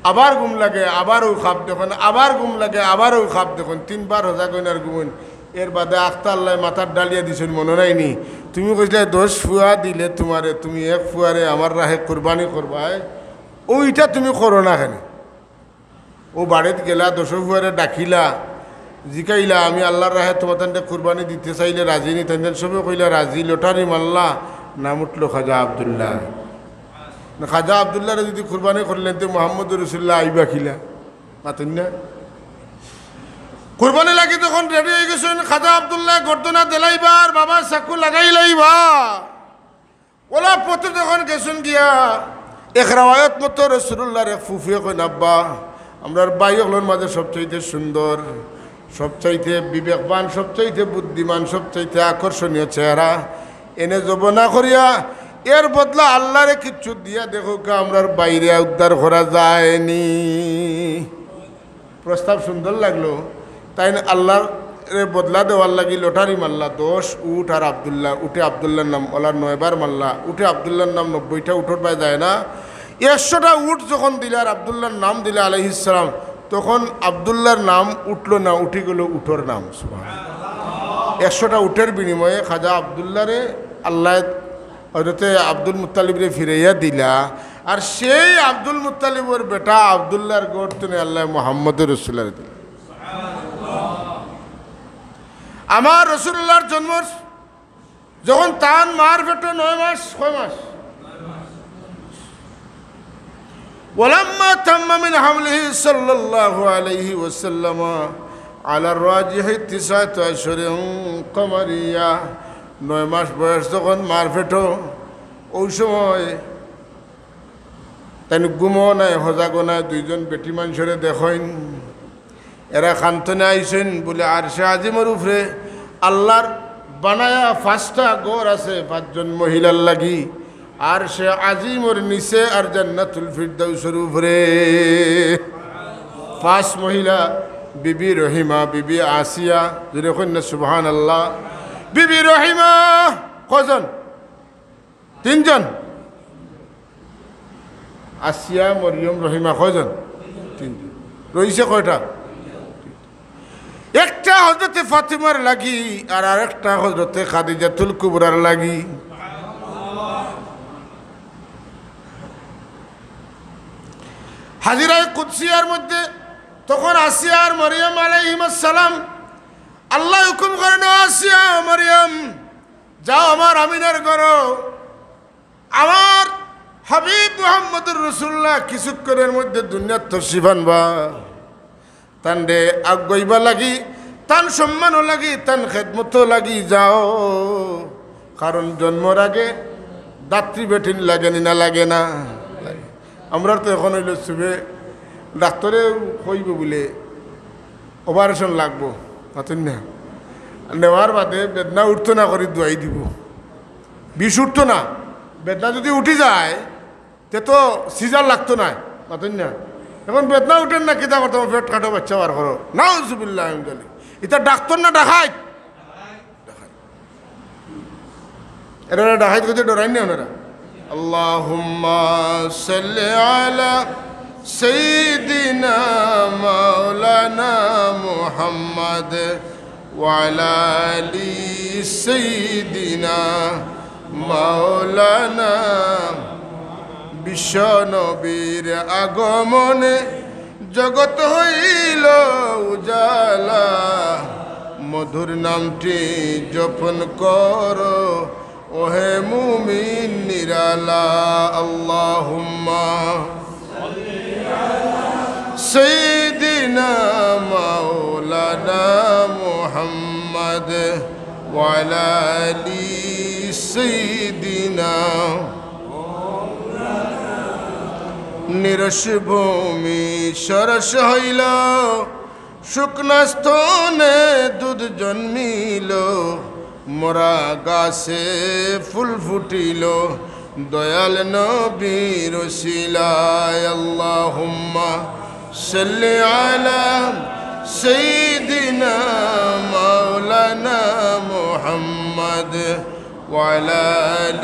আবার ঘুম লাগে, আবার অউ খাব দেখইন, আবার ঘুম লাগে, আবার অউ খাব দেখইন, তিনবার হজাগ অইন আর ঘুমইন। এর বাদে আখতা আল্লায় মাথাত ডালিয়া দিছইন, মনো নাই নি? তুমি কইছলায়, "দশ ফুয়া দিলে তোমারে, তুমি এক ফুয়ারে আমার রাহে কুরবানি করবায়, অউ ইটা তুমি করো না কেনে?" অউ বাড়িত গেলা, দশ ফুয়ারে ডাকিলা, জিকাইলা, "আমি আল্লাহর রাহে তোমার তানরে কুরবানি দিতে চাইলে রাজি নি?" তাইন তাইন সবে কইলা, "রাজি।" লটারি মারলা, নাম উঠলো খাজা আব্দুল্লাহ। না, খাজা আব্দুল্লাহরে যুদি কুরবানি করলেন, তে মোহাম্মদুর রসুল্লাহ আইবা কিলা? মাতইন না? কুরবানি লাগি তখন রেডি অই গেছইন, খাজা আব্দুল্লাহ গর্দনা দেলাইবার, বাবা চাকু লাগাই লাইবা। অলা পথে তখন গেছইন গিয়া, এক রেওয়ায়ত মতো রসুলুল্লাহর এক ফুফুয়ে কইন, "আব্বা, আমরার ভাই অকলর মাঝে সবচাইতে সুন্দর, সবচাইতে বিবেকবান, সবচাইতে বুদ্ধিমান, সবচাইতে আকর্ষণীয় চেহারা, এনে জব না করিয়া এর বদলা আল্লারে কিচ্ছু দিয়া দেখউক্কা, আমরার ভাইরে উদ্ধার করা যায়নি। প্রস্তাব সুন্দর লাগলো। তাইন আল্লারে বদলা দেওয়ার লাগি লটারি মারলা, দশ উট আর আব্দুল্লাহ, উটে আব্দুল্লাহর নাম, অলা নয়বার মারলা, উটে আব্দুল্লাহর নাম নব্বইটা উটর বায় যায় না। একশোটা উট যখন দিলা আর আব্দুল্লাহর নাম দিলা আলাইহিস সালাম, তখন আব্দুল্লাহর নাম উঠলো না, উঠি গেল উটর নাম। সুবহানাল্লাহ। একশোটা উটের বিনিময়ে খাজা আব্দুল্লাহরে আল্লায় হযরতে আব্দুল মুত্তালিবরে ফিরাইয়া দিলা, আর সেই আব্দুল মুত্তালিবর বেটা আব্দুল্লাহর গর্ত থনে আল্লায় মুহাম্মদুর রাসূলুল্লাহরে দিলা। আমার রাসূলুল্লাহর জন্মর যখন তান মার পেটো নয় মাস, কয় মাস? ولما تم من حمله صلى الله عليه وسلم على الراجح تسعة أشهر قمرية, নয় মাস বয়স যখন মার পেটো, ওই সময় তাইন ঘুমো নাই, হজাগো নাই, দুইজন বেটি মানষরে দেখইন। এরা কান থনে আইছইন বুলে আরশে আজিমর উপরে আল্লাহর বানায়া পাঁচটা ঘর আছে, পাঁচজন মহিলার লাগি। আরশে আজিমর নিচে আর জান্নাতুল ফিরদাউসর উপরে। পাঁচ মহিলা, বিবি রহিমা, বিবি আসিয়া, জোরে কইন না সুবহানাল্লাহ। বিবি রহিমা কয়জন? তিনজন। আসিয়া, মরিয়ম, রহিমা কয়জন? তিনজন। রইছে কয়টা? একটা হযরতে ফাতিমার লাগি, আর আরেকটা হযরতে খাদিজাতুল কুবরার লাগি। হাজিরায়ে কুদসিয়ার মধ্যে তখন আসিয়া আর মরিয়ম আলাইহিমাস সালাম, আল্লায় হুকুম করেন, "ও আসিয়া, মরিয়ম, যাও আমার আমিনার ঘরো, আমার হাবিব মুহাম্মদুর রাসূলুল্লাহ কিছুক্ষণের মধ্যে দুনিয়াত তশরিফ আনবা।" তানরে আগুয়াইবার লাগি, তান সম্মানর লাগি, তান খেদমতর লাগি যাও। কারণ জন্মর আগে দাত্রী বেটিন লাগে নি না লাগে না? আমরার তো এখন অইলো সুবে ডাক্তরে কইবো বুলে operation লাগবো, মাতইন না? নেওয়ার বাদে বেদনা উঠতো না করি দোয়াই দিবো, বিষ উঠতো না। বেদনা যদি উঠি যায়, তে তো সিজার লাগতো নায়, মাতইন না? এখন বেদনা উঠের না, কিতা করতাম, পেট কাটো, বাচ্চা বার করো, নাউজুবিল্লাহ মিন জালিক। ইতা ডাক্তর না ডাকাইত? ডাকাইত। এরা ডাকাইত কইতে ডরাইন না ওনারা। اللهم صل على سيدنا مولانا محمد وعلى آل سيدنا مولانا। বিশ্ব নবীর আগমনে জগৎ হইল উজালা, মধুর নামটি জপন করো ওহে মুমিন নিরালা। اللهم سيدنا مولانا محمد وعلى آل سيدنا। নিরস ভূমি সরস হইল, শুকনা স্তনে দুধ জন্মিল, মরা গাছে ফুল ফুটিল, দয়াল নবীর উসিলায়। اللهم صل على سيدنا مولانا محمد وعلى آل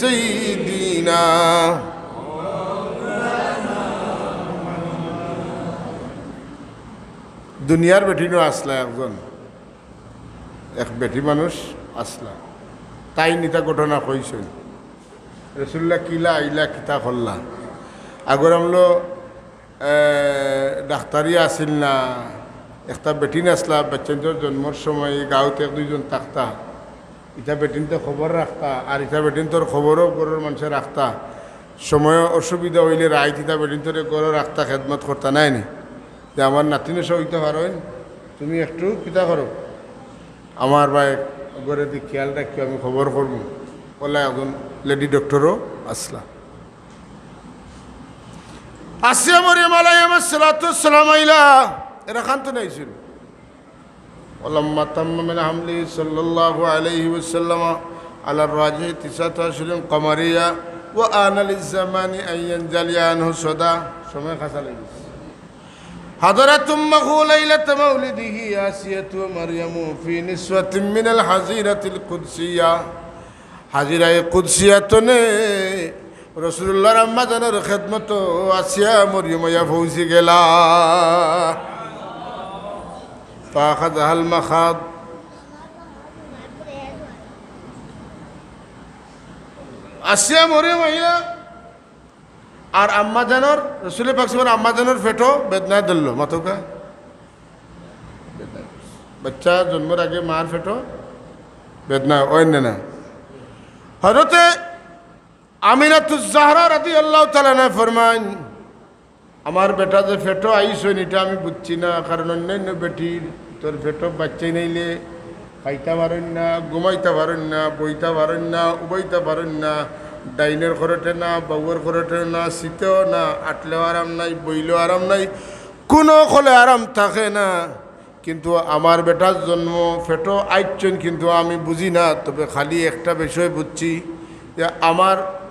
سيدنا। দুনিয়ার বেটিনও আসলা একজন, এক বেটি মানুষ আসলা, তাইন ইতা ঘটনা কইছইন। রসুল্লাহ কিলা আইলা, কিতা করলা। আগর আমলো, এ, ডাক্তারি আছিল না, একটা বেটিন আসলা, বাচ্চাইন্তর জন্মর সময় গাঁওত এক দুইজন থাকতা, ইটা বেটিন্তর খবর রাখতা, আর ইটা বেটিন্তর খবরও ঘরর মানষে রাখতা। সময় অসুবিধা অইলে রাইত ইটা বেটিন্তরে ঘরো রাখতা, খেদমত করতা, নায় নি? যে আমার নাতিন অসা অইতা পারইন, তুমি একটু কিতা করো, আমার বায় ঘরেদি খিয়াল রাখিও, আমি খবর করমু। অলা একজন লেডি ডক্টরও আসলা। আসিয়া মরিয়ম আলাইহিস সালাতু ওয়াস সালাম আইলা, এরা খান তো নাইছিল। ولما تم من حمله صلى الله عليه وسلم على الراجح تسعة أشهر قمرية وآن للزمان أن ينجلي عنه صدى। সময় খাসা লাগিছে। حضرت أمه ليلة مولده آسية ومريم في نسوة من الحظيرة القدسية। হাজিরায়ে কুদসিয়া তনে রাসূলুল্লাহর আম্মা জানর খেদমতো আসিয়া মরিয়ম আইয়া পৌঁছি গেলা। فأخذها المخاض। আসিয়া মরিয়ম আইলা, আর আম্মা জানর, রাসূলে পাক সাল্লাল্লাহু আলাইহি ওয়াসাল্লামর আম্মা জানর পেটো বেদনায় ধরলো, মাতউক্কা। বাচ্চা জন্মর আগে মার পেটো বেদনা অয় না? হযরতে আমিনাতুজ জাহরা রাদিয়াল্লাহু তাআলা আনহা ফরমাইন, আমার বেটা যে পেটো আইছইন, ইটা আমি বুঝছি না, কারণ অইন্যাইন্য বেটির তোর পেটো বাচ্চাইন আইলে খাইতা পারইন না, ঘুমাইতা পারইন না, বইতা পারইন না, উবাইতা পারইন না, ডাইনর খরটে না, বাউর খরটে না, সিতেও না, আটলেও আরাম নাই, বইলেও আরাম নাই, কুনু খলে আরাম থাকে না। কিন্তু আমার বেটার জন্ম, পেটো আইছইন, কিন্তু আমি বুঝি না। তবে খালি একটা বিষয় বুঝছি যে আমার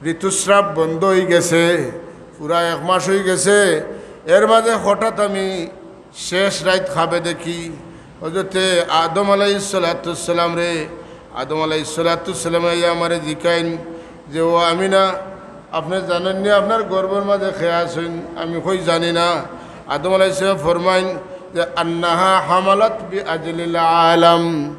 ঋতুস্রাব বন্ধ অইগেছে, পুরা এক মাস অইগেছে। এর মাঝে হঠাৎ আমি শেষ রাইত খাবে দেখি হযরতে আদম আলাইহিস সালাতু ওয়াস সালামরে, আদম আলাইহিস সালাতু ওয়াস সালামে আইয়া আমারে জিকাইন যে, "ও আমিনা, আপনে জানইন নি আপনার গর্ভর মাঝে কে আছইন?" আমি কই, "জানি না।" আদম আলাইহিস সালাম ফরমাইন যে, "أنها حملت بأجل العالم।"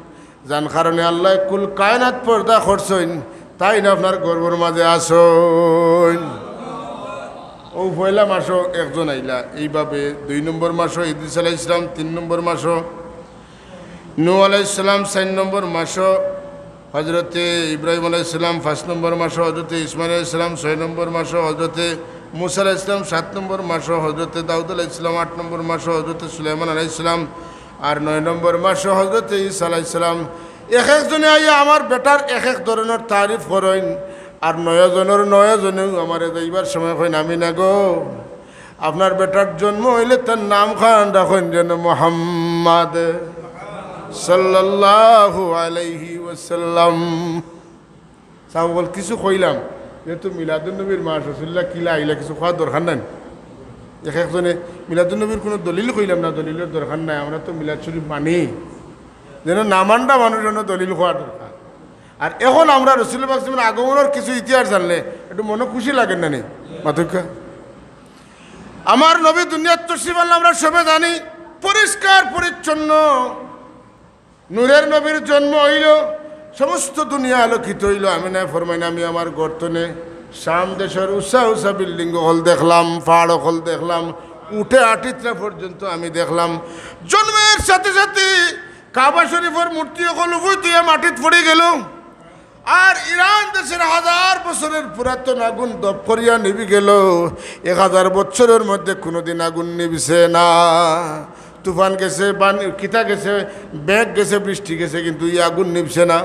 যান কারণে আল্লায় কুল কায়নাত পয়দা করছইন, তাইন আপনার গর্ভর মাঝে আছইন। অউ পয়লা মাসো একজন আইলা, এইভাবে দুই নম্বর মাসো ইদ্রিস আলাইহিস সালাম, তিন নম্বর মাসো নূহ আলাইহিস সালাম, চাইর নম্বর মাসো হযরতে ইব্রাহিম আলাইহিস সালাম, পাঁচ নম্বর মাসো হযরতে ইসমাইল আলাইহিস সালাম, ছয় নম্বর মাসো হযরতে মুসা আলাইহিস সালাম, সাত নম্বর মাসো হযরতে দাউদ আলাইহিস সালাম, আট নম্বর মাসো হযরতে সুলাইমান আলাইহিস সালাম, আর নয় নম্বর মাসো হযরতে ঈসা আলাইহিস সালাম। এক একজনে আইয়া আমার বেটার এক এক ধরনর তারিফ করইন, আর নয় জনর নয় জনেউ আমারে যাইবার সময় কইন, "আমি না গো, আপনার বেটার জন্ম অইলে তার নাম খান রাখইন যেন মোহাম্মদ সাল্লাল্লাহু আলাইহি ওয়াসাল্লাম।" সাহাবা বল, "কিছু কইলাম, যেহেতু মিলাদুন নবীর মাস, রাসূলুল্লাহ কিলা আইলা, কিছু কওয়ার দরকার নাই।" এক একজনে, "মিলাদুন নবীর কুনু দলিল কইলাম না, দলিলর দরকার নাই, আমরা তো মিলাদ শরীফ মানি।" যেন না মানরা মানুষ যেন দলিল কওয়ার দরকার। আর এখন আমরা রাসূল পাক সাল্লাল্লাহু আলাইহি ওয়াসাল্লামর আগমনর কিছু ইতিহাস জানলে একটু মনো খুশি লাগে না নি? মাতউক্কা। আমার নবী দুনিয়াত তশরিফ আনলা আমরা সবে জানি, পরিষ্কার পরিচ্ছন্ন নূরের নবীর জন্ম অইলো, সমস্ত দুনিয়া আলোকিত অইলো। আমিনায় ফরমাইন, "আমি আমার ঘর তনে শাম দেশর উচা উচা বিল্ডিং অকল দেখলাম, পাহাড় অকল দেখলাম, উটে আটিতরা পর্যন্ত আমি দেখলাম।" জন্মের সাথে সাথে কাবা শরীফর মূর্তি অকল উফুত অইয়া মাটিত পড়ি গেলো। আর ইরান দেশর হাজার বছরের পুরাতন আগুন দপ করিয়া নিবি গেলো, এক হাজার বছরের মধ্যে কুনুদিন আগুন নিবছে না। তুফান গেছে, বান-, কিতা গেছে, মেঘ গেছে, বৃষ্টি গেছে, কিন্তু ই আগুন নিবছে না।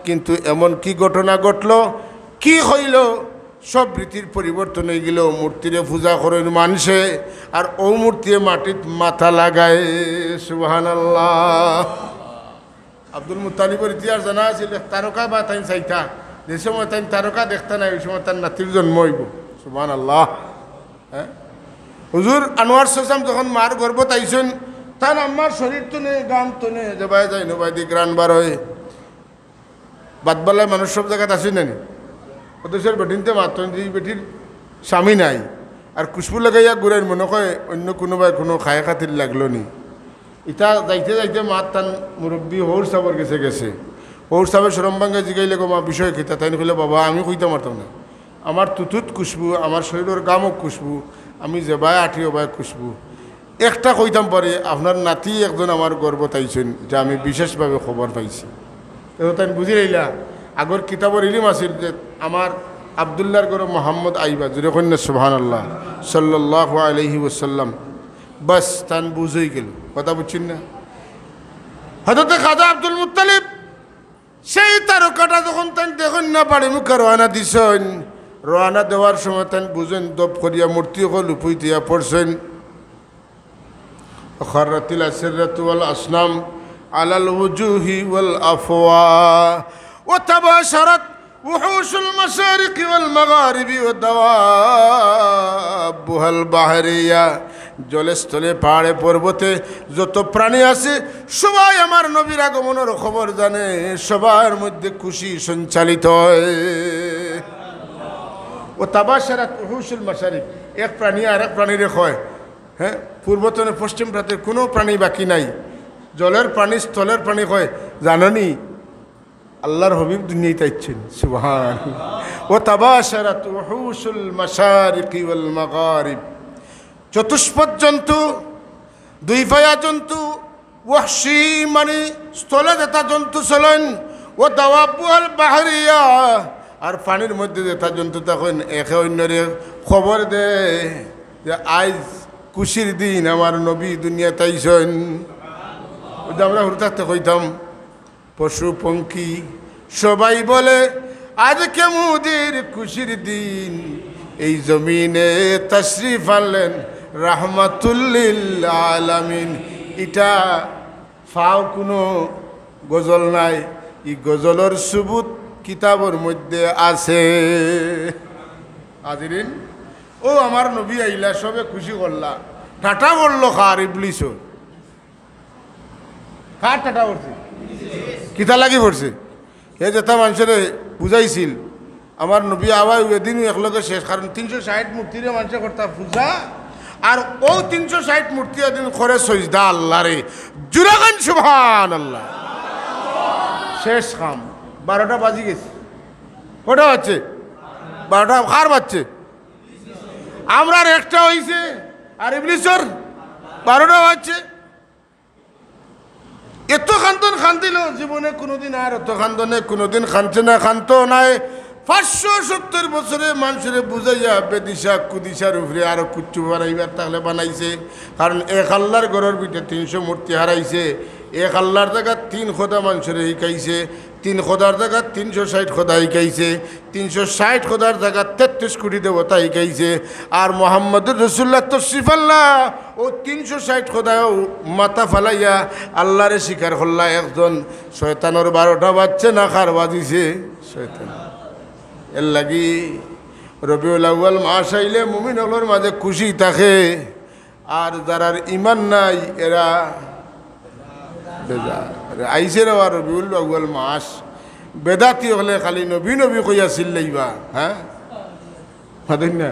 কিন্তু এমন কি ঘটনা ঘটলো, কি অইলো, সব রীতির পরিবর্তন অইগেলো। মূর্তিরে পূজা করইন মানষে, আর অউ মূর্তিয়ে মাটিত মাথা লাগায়। সুবহানাল্লাহ। আব্দুল মুত্তালিবর ইতিহাস জানা আছিল, এক তারকা বা তাইন চাইতা, যে সময় তাইন তারকা দেখতা নায়, অউ সময় তার নাতির জন্ম অইবো। সুবহানাল্লাহ। হ্যাঁ? হুজুর আনোয়ার শাহ সাব যখন মার গর্ভত আইছইন, তান আম্মার শরীর তনে, গাম তনে, যেবায় যাইন, অবায়দি ঘ্রাণ বার অয়। বাদবালায় মানুষ সব জাগাত আছইন না নি? অথচ বেটিন্তে মাতইন যে ই বেটির স্বামী নাই, আর খুশবু লাগাইয়া ঘুরাইন, মনো কয় অইন্য কুনুবায় কুনু খায় খাতির লাগলো নি। ইতা যাইতে যাইতে মাত তান মুরব্বি হউর সাবর গেছে গেছে। হউর সাবে শরম ভাঙ্গায় জিগাইলে, "গো মা, বিষয় কিতা?" তাইন কইলা, "বাবা, আমি কইতাম পারতাম না। আমার তুতুত খুশবু, আমার শরীরর গামও খুশবু, আমি যেবায় আটি অবায় খুশবু। একটা কইতাম পারি, আপনার নাতি একজন আমার গর্ভত আইছইন, ইটা আমি বিশেষভাবে খবর পাইছি।" তো তাইন বুঝি লইলা, আগর কিতাবর ইলিম আছিল যে আমার আব্দুল্লাহর ঘরো মোহাম্মদ আইবা, জোরে কইন না সুবহানাল্লাহ, সাল্লাল্লাহু আলাইহি ওয়াসাল্লাম। বাস, তান বুঝ অইগেলো। কথা বুঝছইন না? হযরতে খাজা আব্দুল মুত্তালিব সেই তারকাটা যখন তাইন দেখইন না, বাড়ি মুখা রওয়ানা দিছইন, রওয়ানা দেওয়ার সময় তাইন বুঝইন দপ করিয়া মূর্তি অকল উপইতইয়া পড়ছইন। وخرت الأسرة والأصنام على الوجوه والأفواه وتباشرت وحوش المشارق والمغارب ودوابها البحرية। জলে স্থলে পাহাড়ে পর্বতে যত প্রাণী আছে, সবাই আমার নবীর আগমনের খবর জানে, সবার মধ্যে খুশি সঞ্চালিত হয়। وتباشرت وحوش المشارق, এক প্রাণী আর এক প্রাণীরে কয়, হ্যাঁ, পূর্ব তনে পশ্চিম প্রান্তের কোনো প্রাণী বাকি নাই। জলের প্রাণী, স্থলের প্রাণী কয়, জাননি? আল্লাহর হাবিব দুনিয়াত আইছইন, সুবহান। وتباشرت وحوش المشارق والمغارب। চতুষ্পদ জন্তু, দুই পায়া জন্তু, ওয়াহশি মানে স্থলে যেতা জন্তু চলইন, ودوابها البحرية, আর পানির মধ্যে যেতা জন্তু থাকইন, একে অইন্যরে খবর দেয় যে আইজ খুশির দিন, আমার নবী দুনিয়াত আইছইন। ওই যে আমরা হুরু থাকতে কইতাম, পশু পঙ্খী সবাই বলে, আজকে মোদের খুশির দিন, এই জমিনে তশরিফ আনলেন রাহমাতুল লিল আলামিন। ইটা ফাও কুনু গজল নায়, ই গজলর সুবুত কিতাবর মধ্যে আছে। হাজিরিন, ও আমার নবী আইলা, সবে খুশি করলা, ঠাটা করলো কার? ইবলিসর। কার ঠাটা করছে? কিতা লাগি করছে? হে যেতা মানষরে বুঝাইছিল, আমার নবী আওয়ায় ওই দিনও একলগে শেষ, কারণ তিনশো ষাইট মূর্তিরে মানষে করতা পূজা, আর ও তিনশো ষাইট মূর্তি এদিন করে সইজদা আল্লাহরে। জুরাগান সুবহানাল্লাহ। শেষ কাম, বারোটা বাজি গেছে। কটা বাজছে? বারোটা কার বাজছে? আমরার একটা অইছে, আর ইবলিসর বারোটা বাজছে। এত কান্দন কান্দিল, জীবনে কুনুদিন আর অত কান্দনে কুনুদিন কান্দছে না, কান্দতো নায়। পাঁচশো সত্তর বছরে মানষরে বুঝাইয়া বেদিশা কুদিশার উপরে আরো কুচ্ছু বানাইবার তাহলে বানাইছে। কারণ এক আল্লাহর ঘরর ভিতরে তিনশো মূর্তি হারাইছে, এক আল্লাহর জাগাত তিন খোদা মানষরে হিকাইছে, তিন খোদার জাগাত তিনশো ষাইট খোদা হিকাইছে, তিনশো ষাইট খোদার জাগাত তেত্রিশ কোটি দেবতা হিকাইছে। আর মোহাম্মদুর রসুল্লাহ তশরিফ আনলা, ও তিনশো ষাইট খোদায়ও মাথা ফালাইয়া আল্লাহরে স্বীকার করলা একজন। শয়তানর বারোটা বাজছে না, কার বাজিছে? শয়তান। এর লাগি রবিউল আউয়াল মাস আইলে মুমিন অকলর মাঝে খুশি থাকে। আর যারার ইমান নাই, এরা বেজার। আইছে রে বা রবিউল আউয়াল মাস, বেদাতি অকলে খালি নবী নবী কইয়া চিল্লাইবা, হ্যাঁ? মাতইন না?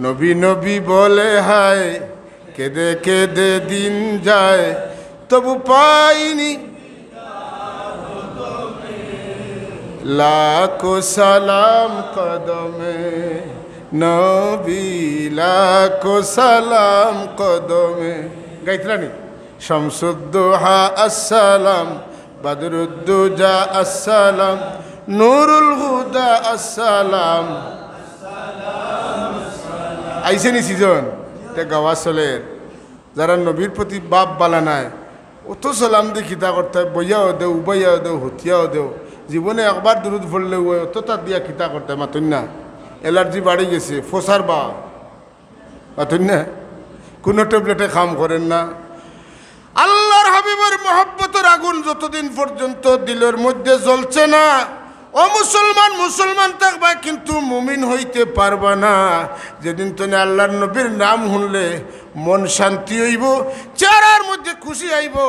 নবী নবী বলে হায়, কেঁদে কেঁদে দিন যায়, তবু পাইনি লাখো সালাম কদমে, নবী লাখো সালাম কদমে। গাইতরা নি? শামসুদ্দোহা আসসালাম, বদরুদ্দুজা আসসালাম, নুরুল হুদা আসসালাম। আইছে নি সিজন? তে গাওয়া চলের। যারা নবীর প্রতি বাপ বালা নাই, অত সালাম দি কিতা করতে, বইয়াও দেও, উবাইয়াও দেও, হতিয়াও দেও। জীবনে একবার দুরুদ পড়লে অয়, অত তার দিয়া কিতা করতে, মাতইন না। অ্যালার্জি বাড়ি গেছে, ফসার বা, মাতইন না। কোনো ট্যাবলেটে কাম করের না। আল্লাহর হাবিবর মহব্বতর আগুন যতদিন পর্যন্ত দিলর মধ্যে জ্বলছে না, ও মুসলমান, মুসলমান থাকবায়, কিন্তু মুমিন হইতে পারবা না। যেদিন তনে আল্লাহর নবীর নাম হুনলে মন শান্তি অইবো, চেহারার মধ্যে খুশি আইবো,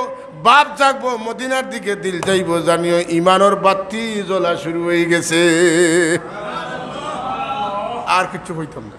ভাব জাগবো, মদিনার দিকে দিল যাইবো, জানিও ইমানর বাতি জ্বলা শুরু অই গেছে। আর কিচ্ছু কইতাম না।